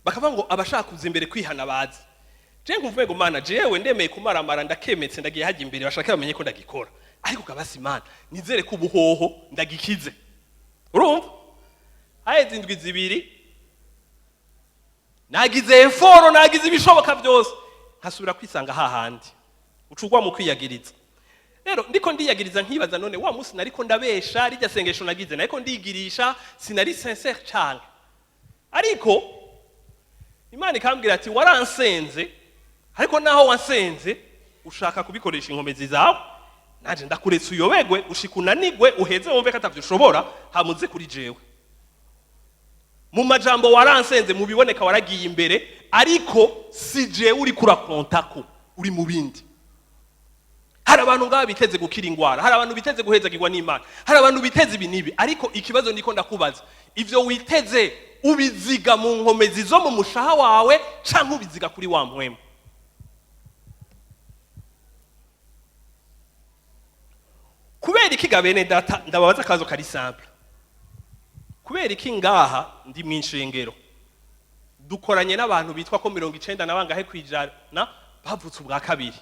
bakavuga ngo abashaka kuza imbere kwihana bazi. Je nkumva ngo Mana, jewe ndemeye kumaramara, ndakemetse, ndagiye hajya imbere, bashaka bamenye ko ndagikora, ariko kabasi Imana nizere ko ubuhoho ndagikize. Urumva, haheze indwi 2 nagize effort, nagize ibishoboka byose, nkasubira kwisanga hahandi ucugwa mu kwiyagiriza. Rero ndiko ndiyagiriza, nkibaza: none wa munsi nariko ndabesha, rijya sengesho nagize nariko ndigirisha, sinari sincère cyane? Ariko Imana ikambwira ati: "Waransenze, ariko naho wansenze ushaka kubikoresha inkomezi zawe, nanje ndakuretse uyobegwe, ushika unanigwe, uheze wumve ko atavyo ushobora, hamuze kuri jewe." Mu majambo waransenze, mu biboneka waragiye imbere, ariko si jewe uri kurakontako, uri mu bindi. Hari abantu ngaha biteze gukira ingwara, hari abantu biteze guhezagirwa n'Imana, hari abantu biteze ibi n'ibi, ariko ikibazo ndiko ndakubaza: ivyo witeze ubiziga mu nkomezi zo mu mushaha wawe, canke ubiziga kuri wa Mpwemu? Kubera iki ga, bene data, ndababaza akabazo kari simple: kubera iki ngaha ndi mu ishengero dukoranye n'abantu bitwa ko 90 na bangahe kwijana bavutse ubwa kabiri?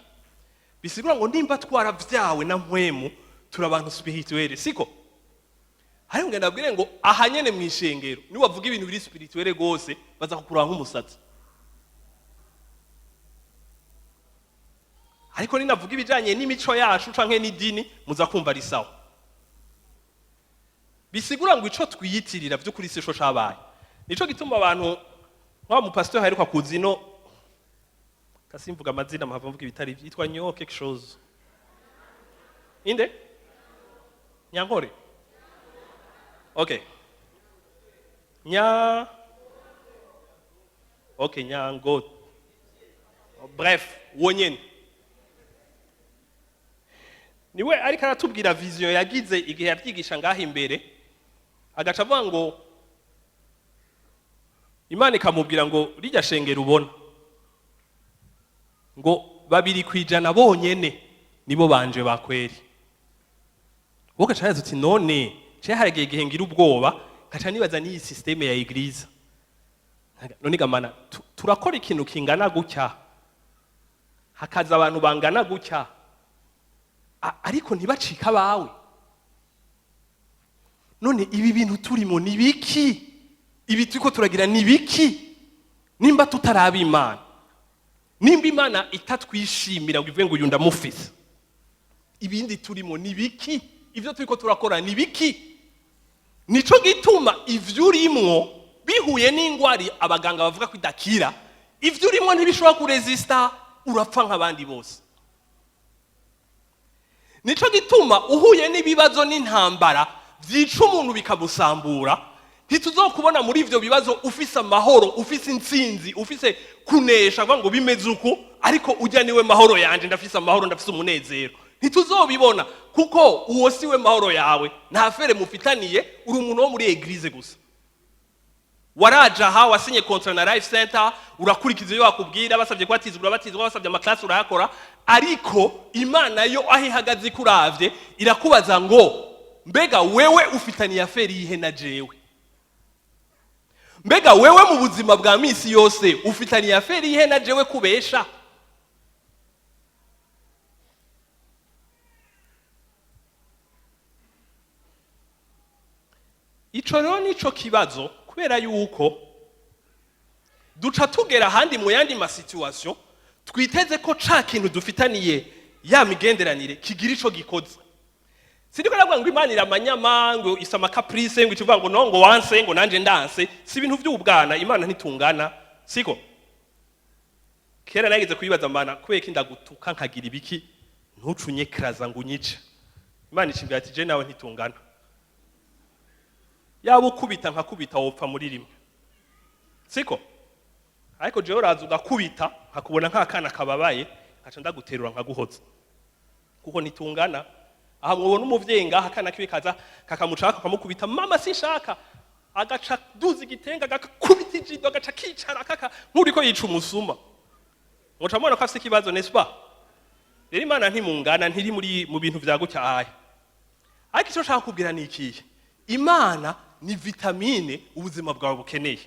Bisigura ngo nimba twaravyawe na Mpwemu, turi abantu spirituel, siko? Ariko ngenda ndabwire ngo aha nyene mu ishengero niwavuga ibintu biri spirituel gose, baza kukuraba nk'umusatsi. Ariko ninavuga ibijanye n'imico yacu canke n'idini, muza kumva ari sawa. Bisigura ngo ico twiyitirira vy'ukuri sico cabaye. Nico gituma abantu nk'wa mupasiteri aheruka kuza ino, kasimvuga amazina, mpava mvuga ibitari vyitwa nyo quelque chose, inde Nyankore, okay, nya, okay, Nyango, bref, uwo nyene niwe ariko aratubwira vision yagize igihe yavyigisha ngaho imbere, agaca avuga ngo Imana ikamubwira ngo rijya shengero ubona ngo 2% bonyene nibo banje bakweri. Wowe ugaca wibaza uti: none ce haragiye igihe ngira ubwoba, nkaca nibaza n'iyi système ya église, none gamana turakora ikintu kingana gutya, hakaza abantu bangana gutya, ariko ntibacike abawe. None ibi bintu turimo ni biki? Ibi turiko turagira ni biki, nimba tutaraba Imana, nimba Imana itatwishimira ngo ivuge ngo uyu ndamufise? Ibindi turimo ni biki? Ibyo turiko turakora ni biki? Nico gituma ivyo urimwo bihuye n'ingwari abaganga bavuga ko idakira, ivyo urimwo ntibishobora kurezista, urapfa nk'abandi bose. Nico gituma uhuye n'ibibazo n'intambara byica umuntu bikamusambura, ntituzokubona muri ivyo bibazo ufise amahoro, ufise intsinzi, ufise kunesha, avuga ngo bimeze uku, ariko ujya niwe mahoro yanje, ndafise amahoro, ndafise umunezero. Ntituzobibona, kuko uwo si we mahoro yawe, nta affaire mufitaniye. Uri umuntu wo muri église gusa, waraje aha, wasinye contrat na Life Center, urakurikiza ibyo bakubwira, basabye kubatizwa urabatizwa, basabye amaklasi urayakora, ariko Imana yo aho ihagaze ikuravye irakubaza ngo: mbega wewe ufitaniye affaire yihe na jewe? Mbega wewe mu buzima bwa misi yose ufitaniye affaire yihe na jewe kubesha? Ico rero nico kibazo, kubera yuko duca tugera ahandi mu yandi ma situation, twiteze ko ca kintu dufitaniye ya migenderanire kigira ico gikoze. Sindiko ndavuga ngo Imana iramanyama, ngo isa ama caprices, ngo ikivuga ngo no, ngo wanse, ngo nanje ndanse. Si ibintu by'ubwana. Imana ntitungana, siko? Kera nageze kuyibaza: "Mana, kubera ko ndagutuka nkagira ibiki, ntucunye kraza ngo unyice?" Imana ishimbira ati: "Je nawe ntitungana. Yaba ukubita nkakubita, wopfa muri rimwe, siko? Ariko jewe uraza ugakubita, nkakubona nk'akana kababaye, nkaca ndaguterura nkaguhoza, kuko ntitungana." Aha mwubona umuvyeyi ngaha, akana kiwe kaza kakamucaka, kakamukubita: "Mama, sinshaka." Agaca duza igitenga, agakubita ijido, agaca kicara kaka nk'uriko yica umusuma. Muca mubona ko afise ikibazo, n'est-ce pas? Rero Imana ntimungana, ntiri muri mu bintu vya gutya aya. Ariko icyo nshaka kubwira ni ikihe? Imana ni vitamine ubuzima bwawe bukeneye.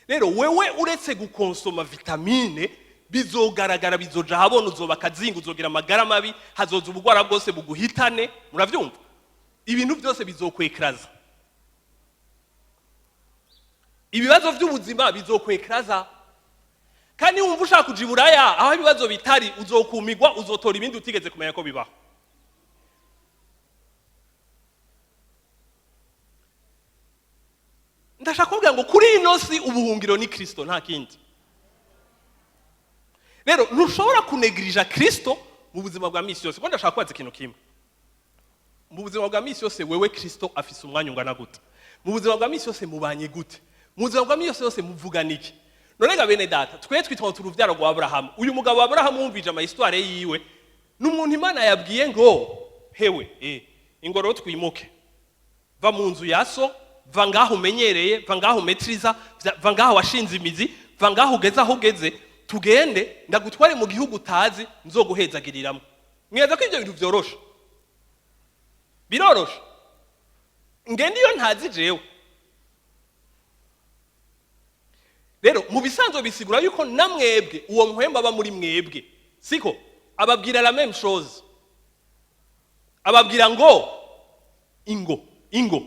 Rero wewe uretse gukonsoma vitamine, bizogaragara, bizoja ahabona, uzoba akazinga, uzogira amagara mabi, hazoza ubugwara bwose buguhitane. Muravyumva? Ibintu byose bizokwekeraza, ibibazo by'ubuzima bizokwekeraza. Kandi wumva ushaka kuja iburaya aho ibibazo bitari, uzokumigwa, uzotora ibindi utigeze kumenya ko bibaho. Ndashaka kuvuga ngo kuri ino si ubuhungiro ni Kristo, nta kindi. Rero ntushobora kunegirija Kristo mu buzima bwa misi yose. Kuko ndashaka kubaza ikintu kimwe: mu buzima bwa misi yose, wewe Kristo afise umwanya ungana gute? Mu buzima bwa misi yose mubanye gute? Mu buzima bwa misi yose muvugana iki? None ga bene data, twe twitwa uruvyaro rwa Aburahamu. Uyu mugabo Aburahamu, wumvije ama histoire yiwe, ni umuntu Imana yabwiye ngo: "Hewe, ingoro, twimuke, va mu nzu ya so, va ngaho umenyereye, va ngaho umetriza, va ngaho washinze imizi, va ngaho ugeze aho ugeze, tugende ndagutware mu gihugu utazi, nzoguhezagiriramo." Mwibaza ko ibyo bintu vyoroshe? Biroroshe? Ngende iyo ntazi jewe? Rero mu bisanzwe bisigura yuko na mwebwe uwo mpwemba aba muri mwebwe, siko? Ababwira la même chose, ababwira ngo: "Ingo, ingo,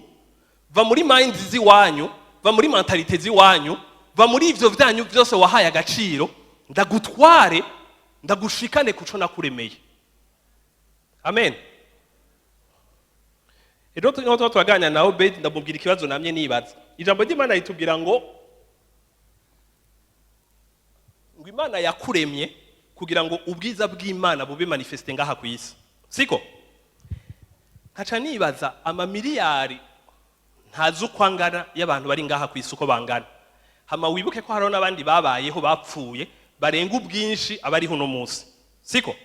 va muri mind z'iwanyu, va muri mentalité z'iwanyu, va muri ivyo vyanyu byose wahaye agaciro, ndagutware, ndagushikane kuco nakuremeye." Amen. Rero turimo tuba turaganira na Obedi, ndamubwira ikibazo namye nibaza. Ijambo ry'Imana ritubwira ngo Imana yakuremye kugira ngo ubwiza bw'Imana bube manifesté ngaha ku isi, siko? Nkaca nibaza amamiliyari ntazi uko angana y'abantu bari ngaha ku isi, uko bangana. Hama wibuke ko hariho n'abandi babayeho bapfuye barenga ubwinshi abariho uno munsi, siko?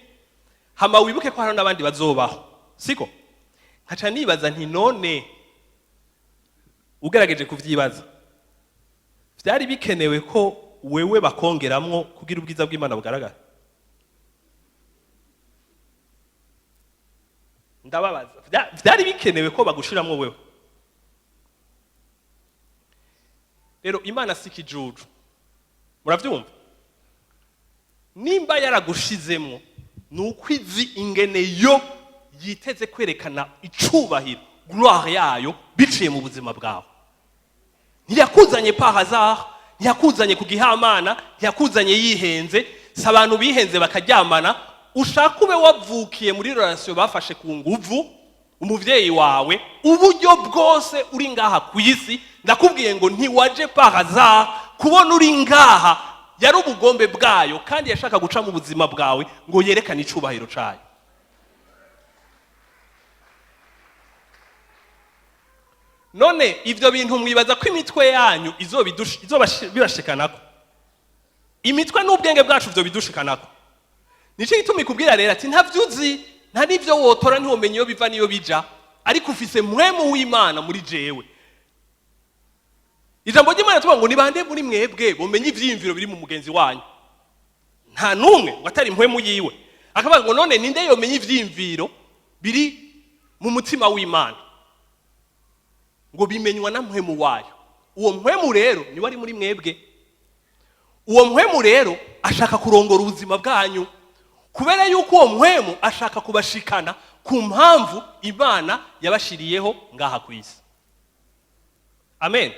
Hama wibuke ko hariho n'abandi bazobaho, siko? Nkaca nibaza nti: none ugerageje kuvyibaza, vyari bikenewe ko wewe bakongeramwo kugira ubwiza bw'Imana bugaragara? Ndababaza, vyari bikenewe ko bagushiramwo wewe? Rero Imana si ikijuju, muravyumva? Nimba yaragushizemwo, ni uko izi ingene yo yiteze kwerekana icubahiro, gloire yayo, biciye mu buzima bwawe. Ntiyakuzanye par hasard, ntiyakuzanye ku gihamana, ntiyakuzanye yihenze. Si abantu bihenze bakaryamana. Ushaka ube wavukiye muri relation bafashe ku nguvu umuvyeyi wawe, uburyo bwose uri ngaha ku isi, ndakubwiye ngo ntiwaje par hasard. Kubona uri ngaha yari ubugombe bwayo, kandi yashaka guca mu buzima bwawe ngo yerekane icubahiro cayo. None ivyo bintu mwibaza ko imitwe yanyu izobibashikanako? Imitwe n'ubwenge bwacu vyo bidushikanako? Nico gituma ikubwira rero ati: "Ntavyo uzi, nta n'ivyo wotora, ntiwomenya iyo biva n'iyo bija, ariko ufise mpwemu w'Imana muri jewe." Ijambo ry'Imana tuvuga ngo: "Ni bande muri mwebwe bumenye ivyiyumviro biri mu mugenzi wanyu?" Nta n'umwe, ngo atari mpwemu yiwe. Akavuga ngo: "None ninde yomenya ivyiyumviro biri mu mutima w'Imana?" Ngo bimenywa na mpwemu wayo. Uwo mpwemu rero niwe ari muri mwebwe. Uwo mpwemu rero ashaka kurongora ubuzima bwanyu, kubera yuko uwo mpwemu ashaka kubashikana ku mpamvu Imana yabashiriyeho ngaha ku isi. Amen.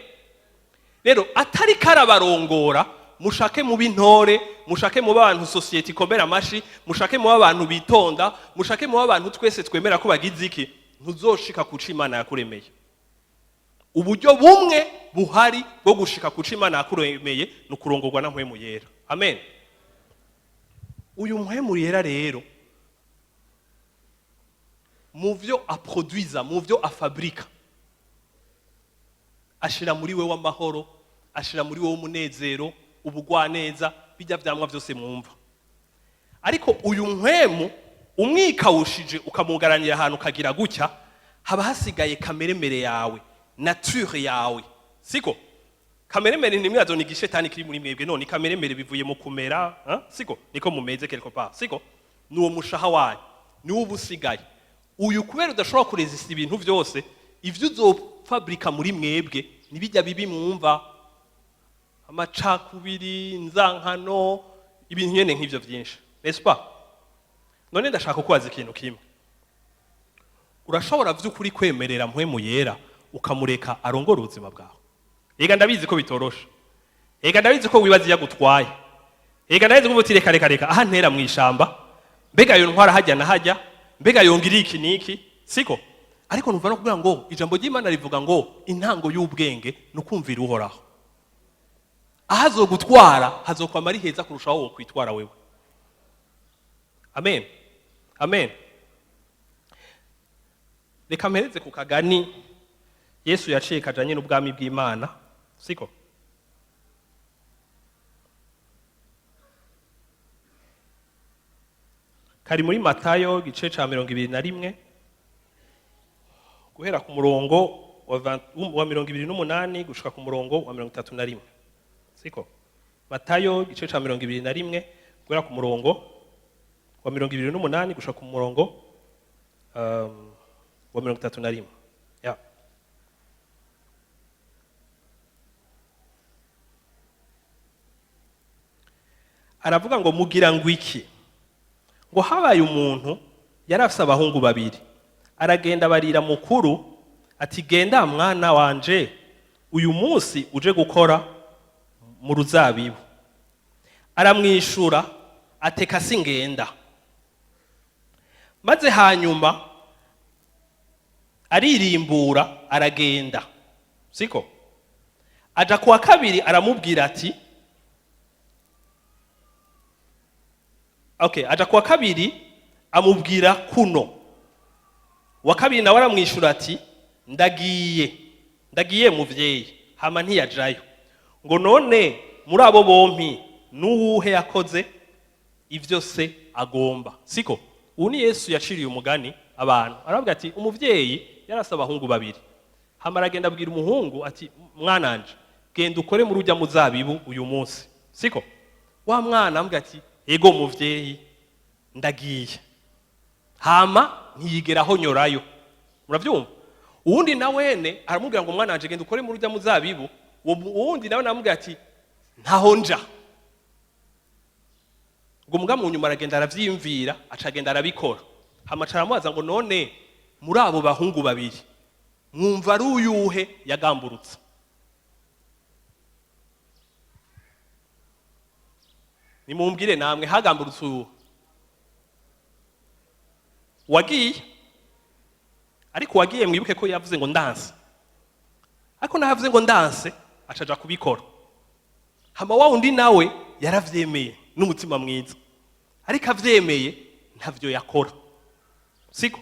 Rero atari karabarongora, Mushake mu b'intore, mushake mu bantu société ikomera amashi, mushake mu abantu bitonda, mushake mu abantu twese twemera ko bagize iki, ntuzoshika kuca Imana yakuremeye. Uburyo bumwe buhari bwo gushika kuca Imana yakuremeye ni ukurongorwa na Mpwemu Yera. Amen. Uyu Mpwemu Yera rero, mu vyo aproduiza, mu vyo afabrika, ashira muri wewe amahoro, ashira muri wewe umunezero, ubugwaneza, bijya vyamwa vyose mwumva. Ariko uyu Mpwemu umwikawushije, ukamugaranira ahantu, ukagira gutya, haba hasigaye kameremere yawe, nature yawe, siko? Kameremere ntimwazo ni igishetani kiri muri mwebwe. None kameremere bivuye mu kumera, hein? Siko niko mumeze quelque part, siko? Nuwo mushaha wanyu niwo uba usigaye. Uyu kubera udashobora kurezista ibintu byose, ivyo uzofabrika muri mwebwe nibijya bibi mwumva, amacakubiri, inzankano, ibintu nyene nk'ivyo vyinshi, n'est-ce pas? None ndashaka kubaza ikintu kimwe: urashobora vy'ukuri kwemerera Mpwemu Yera ukamureka arongora ubuzima bwawe? Ega ndabizi ko bitoroshe, ega ndabizi ko wibaza iyo agutwaye, ega ndabizi ko uti: "Reka, reka, reka, aha ntera mu ishamba, mbega yo ntwara hajya na hajya, mbega yongira iki niki," siko? Ariko numva no kuvuga ngo ijambo ry'Imana rivuga ngo intango y'ubwenge ni ukumvira Uhoraho. Aho azogutwara hazokwama ari heza kurushaho wo kwitwara wewe. Amen, amen. Reka mpereze ku kagani Yesu yaciye kajanye n'ubwami bw'Imana, siko? Kari muri Matayo igice ca 21, guhera ku murongo wa 28 gushika ku murongo wa 31, siko? Matayo igice ca 21, guhera ku murongo wa 28 gushika ku murongo wa 31. Yeah. Aravuga ngo: "Mugira ngo iki? Ngo habaye umuntu yari afise abahungu babiri. Aragenda barira mukuru ati: 'Genda mwana wanje, uyu munsi uje gukora mu ruzabibu.' Aramwishura ateka: 'Singenda.' Maze hanyuma aririmbura, aragenda," siko? "Aja kuwa kabiri, aramubwira ati, okay, aja kuwa kabiri amubwira kuno. Wa kabiri nawe aramwishura ati: 'Ndagiye, ndagiye muvyeyi.' Hama ntiyajayo. Ngo none muri abo bompi n'uwuhe yakoze ivyo se agomba?" Siko? Ubu ni Yesu yaciriye umugani abantu, aravuga ati umuvyeyi yarasa abahungu babiri. Hama aragenda abwira umuhungu ati: "Mwananje, genda ukore muri ujya muzabibu uyu munsi," siko? Wa mwana amubwira ati: "Ego muvyeyi, ndagiye." Hama ntiyigera ahonyorayo. Muravyumva? Uwundi na wene aramubwira ngo: "Mwana wanje, genda ukore muri ujya muzabibu." Uwo uwundi nawe namubwira ati: "Ntaho nja." Ngo muga mu nyuma aragenda, aravyiyumvira, acagenda arabikora. Hama aca aramubaza ngo: "None muri abo bahungu babiri mwumva ari uyuhe yagamburutse?" Nimumbwire namwe, hagamburutse uyuhe? Wagiye. Ariko uwagiye, mwibuke ko yavuze ngo: "Ndanse." Ariko nahavuze ngo: "Ndanse," acaja kubikora. Hama wa wundi nawe yaravyemeye n'umutima mwiza, ariko avyemeye ntavyo yakora, siko?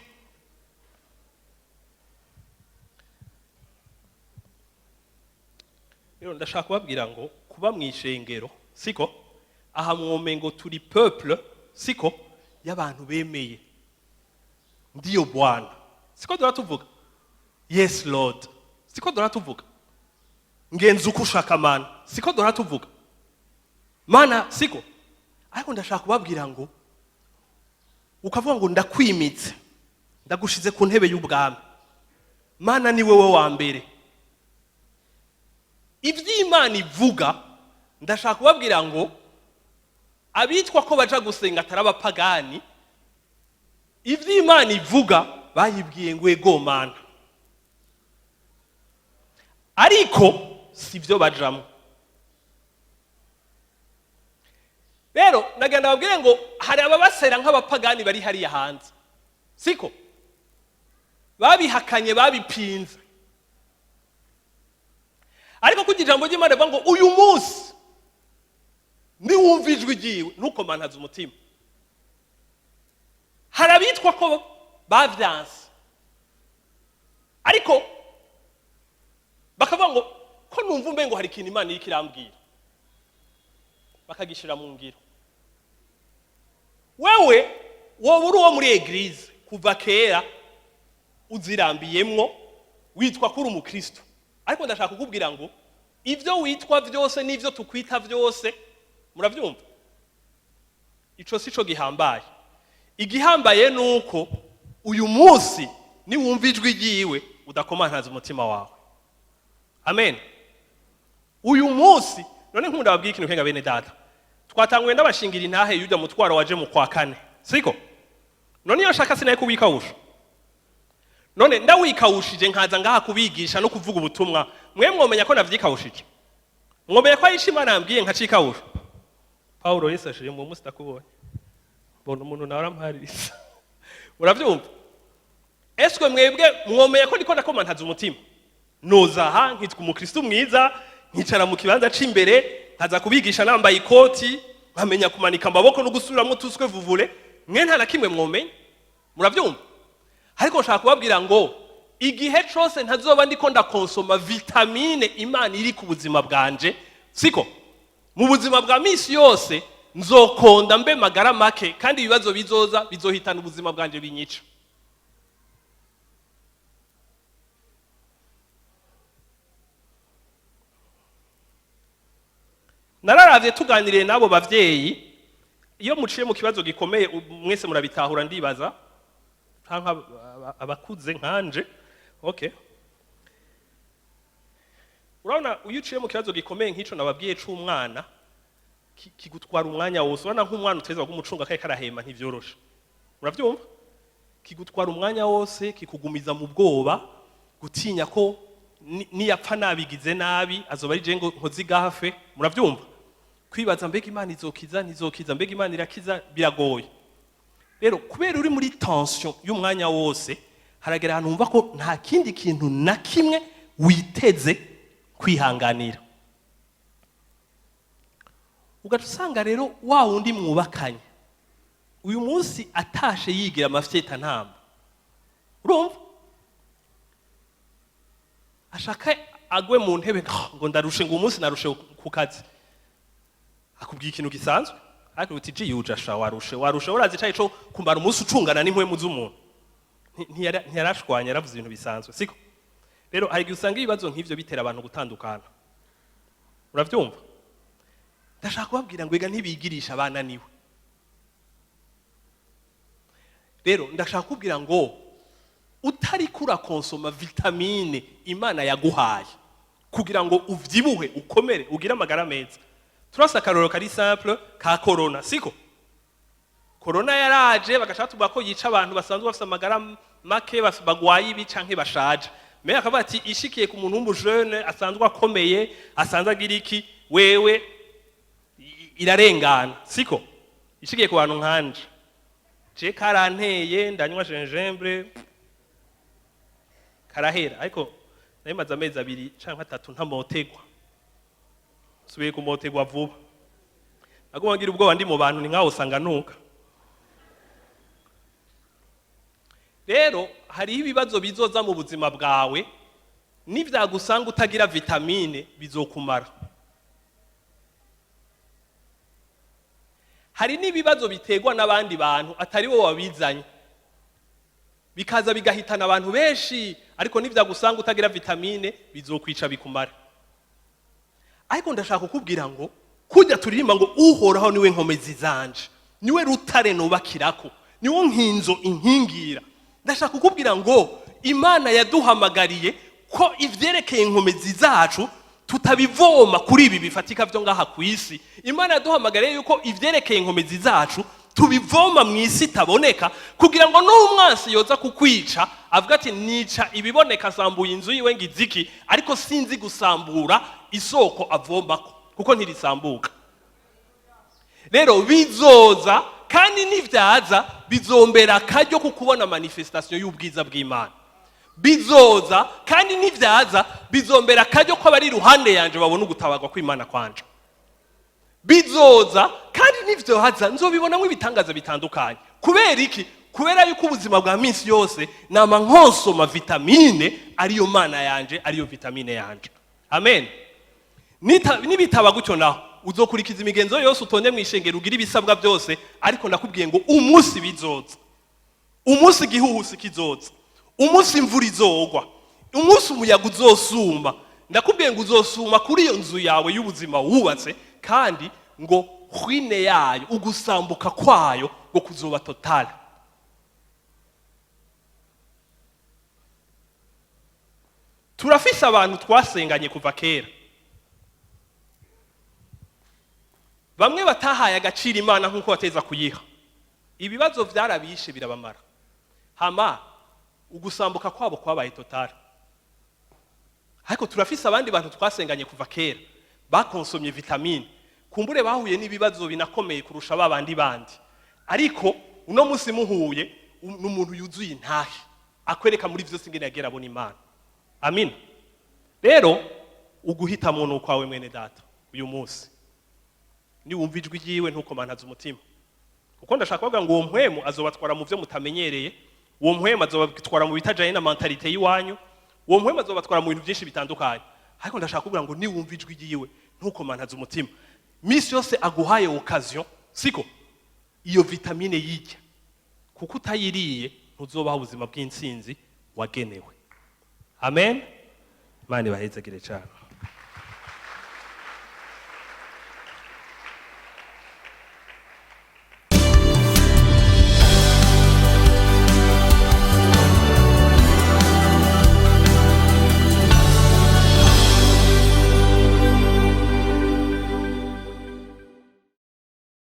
Rero ndashaka kubabwira ngo kuba mu ishengero, siko? Aha mwomengo turi peuple, siko, y'abantu bemeye "Ndiyo Bwana," siko? Dora tuvuga "Yes Lord," siko? Dora tuvuga "Ngenza uko ushaka Mana," siko? Dora tuvuga "Mana," siko? Ariko ndashaka kubabwira ngo ukavuga ngo: "Ndakwimitse, ndagushize ku ntebe y'ubwami, Mana, ni wowe wa mbere." Iby'Imana ivuga, ndashaka kubabwira ngo abitwa ko baja gusenga atari abapagani, iby'Imana ivuga bayibwiye ngo "Ego Mana," ariko si byo bajamo. Rero nagenda babwire ngo hari ababasera nk'abapagani bari hariya hanze, siko babihakanye, babipinze. Ariko kugira ijambo ry'Imana rivuga ngo uyu munsi niwumva ijwi ryiwe, ntukomantaze umutima. Hari abitwa ko bavyanse, ariko bakavuga ngo ko numva umengo hari ikintu Imana iriko irambwira, bakagishira mu ngiro. Wewe wowe uri uwo muri église kuva kera, uzirambiyemwo, witwa ko uri umukristo, ariko ndashaka kukubwira ngo ibyo witwa byose n'ibyo tukwita byose, murabyumva, ico si cyo gihambaye. Igihambaye ni uko uyu munsi niwumva ijwi ryiwe, udakomantaza umutima wawe. Amen. Uyu munsi none nkunda babwiye ikintu kenga, bene data. Twatanguye ndabashingira intahe y'ujya mutwaro waje mu kwa kane, siko? None iyo nshaka sinaye kubikawusha. None ndawikawushije, nkaza ngaha kubigisha no kuvuga ubutumwa, mwe mwomenya ko navyikawushije? Mwomenya ko ayisha Imana yambwiye nkacikawusha? Paulo, Yesu ashije mu munsi ndakubonye, mbona umuntu nawe arampaririza. Uravyumva? Eswe mwebwe mwomenya ko ndiko ndakomantaza umutima? Noza aha nkitwa umukristo mwiza, nkicara mu kibanza c'imbere, nkaza kubigisha nambaye ikoti, nkamenya kumanika amaboko no gusubiramwo tuswe vuvure, mwe nta na kimwe mwomenya. Muravyumva? Ariko nshaka kubabwira ngo igihe cose ntazoba ndiko ndakonsoma vitamine Imana iri ku buzima bwanje, siko mu buzima bwa misi yose nzokonda mbe magara make, kandi ibibazo bizoza bizohitana ubuzima bwanje, binyica. Nararavye, tuganiriye n'abo bavyeyi, iyo muciye mu kibazo gikomeye, mwese murabitahura, ndibaza, canke abakuze nkanje. Okay, urabona, iyo uciye mu kibazo gikomeye nk'ico nababwiye c'umwana, kigutwara umwanya wose. Urabona nk'umwana uteza kumucunga kaye karahema, ntivyoroshe. Uravyumva? Kigutwara umwanya wose, kikugumiza mu bwoba, gutinya ko niyapfa nabigize nabi, azoba ari je ngo nkoze igafe. Muravyumva? Kwibaza mbega Imana izokiza, ntizokiza, mbega Imana irakiza, biragoye. Rero kubera uri muri tension y'umwanya wose, haragera ahantu wumva ko nta kindi kintu na kimwe witeze kwihanganira. Ugaca usanga rero wa wundi mwubakanye uyu munsi atashe yigira amafyeta ntamba, urumva ashaka agwe mu ntebe ngo ndarushe, ngo umunsi narushe ku kazi. Akubwiye ikintu gisanzwe, ariko uti jiyuja sha, warushe, warushe, urazi icayi co kumara umunsi ucungana n'impwemu z'umuntu. Ntiyarashwanye, yaravuze ibintu bisanzwe, siko? Rero hari igihe usanga ibibazo nk'ivyo bitera abantu gutandukana. Uravyumva? Ndashaka kubabwira ngo ega ntibigirisha abananiwe. Rero ndashaka kubwira ngo utariko urakonsoma vitamine Imana yaguhaye kugira ngo uvyibuhe, ukomere, ugire amagara meza. Turasa akarorero kari simple ka corona, siko? Corona yaraje, bagashaka tuvuga ko yica abantu basanzwe bafise amagara make, bagwaye ibi canke bashaje. Mais akavuga ati ishikiye ku muntu w'umujene asanzwe akomeye, asanzwe agira iki, wewe irarengana, siko? Ishikiye ku bantu nkanje, je karanteye, ndanywa gingembre karahera, ariko nari amezi 2 canke 3 ntamotegwa. Nsubiye kumotegwa vuba, naguma ngira ubwoba ndi mu bantu, ni nkaho usanga nuka. Rero hariho ibibazo bizoza mu buzima bwawe, nivyagusanga utagira vitamine, bizokumara. Hari n'ibibazo biterwa n'abandi bantu atari bo wabizanye, bikaza bigahitana abantu benshi, ariko nivyagusanga utagira vitamine, bizokwica bikumara. Ariko ndashaka kukubwira ngo kujya turirimba ngo Uhoraho niwe nkomezi zanje, niwe rutare nubakirako, niwo nkinzo inkingira, ndashaka kukubwira ngo Imana yaduhamagariye ko ivyerekeye inkomezi zacu tutabivoma kuri ibi bifatika vyo ngaha ku isi. Imana yaduhamagariye yuko ivyerekeye inkomezi zacu tubivoma mu isi itaboneka, kugira ngo n'umwansi yoza kukwica avuga ati nica ibiboneka, asambuye inzu yiwe ngiziki, ariko sinzi gusambura isoko avomako, kuko ntirisambuka. Rero bizoza, kandi nivyaza bizombera akaryo ko kubona manifestation y'ubwiza bw'Imana. Bizoza, kandi nivyaza bizombera akaryo ko abari iruhande yanje babona ugutabarwa kw'Imana kwanje. Bizoza, kandi nivyohaza nzobibonamo ibitangaza bitandukanye. Kubera iki? Kubera yuko ubuzima bwa minsi yose nama nkonsoma vitamine, ariyo Mana yanje, ariyo vitamine yanje. Amen. Nibitaba gutyo naho, uzokurikiza imigenzo yose, utonde mu ishengero, ugire ibisabwa byose, ariko ndakubwiye ngo umunsi bizoza, umunsi igihuhusi kizoza, umunsi imvura izogwa, umunsi umuyaga uzosuma, ndakubwiye ngo uzosuma kuri iyo nzu yawe y'ubuzima wubatse, kandi ngo ruine yayo, ugusambuka kwayo ngo kuzoba totale. Turafise abantu twasenganye kuva kera, bamwe batahaye agaciro Imana nk'uko bateza kuyiha. Ibibazo byarabishe, birabamara, hama ugusambuka kwabo kwabaye totale. Ariko turafise abandi bantu twasenganye kuva kera bakonsomye vitamine, kumbure bahuye n'ibibazo binakomeye kurusha ba bandi bandi, ariko uno munsi muhuye, n'umuntu yuzuye intahe, akwereka muri vyose ingene yagera abona Imana. Amin. Rero uguhitamwo ni ukwawe, mwene data. Uyu munsi niwumva ijwi ryiwe, ntukomantaze umutima, kuko ndashaka kuvuga ngo uwo mpwemu azobatwara mu byo mutamenyereye, uwo mpwemu azobatwara mu bitajanye na mentalité y'iwanyu, uwo mpwemu azobatwara mu bintu byinshi bitandukanye. Ariko ndashaka kuvuga ngo niwumva ijwi ryiwe, ntukomantaze umutima. Misi yose aguhaye occasion, siko iyo vitamine yijya, kuko utayiriye ntuzobaho ubuzima bw'intsinzi wagenewe. Amen. Imana ibahezagire cyane.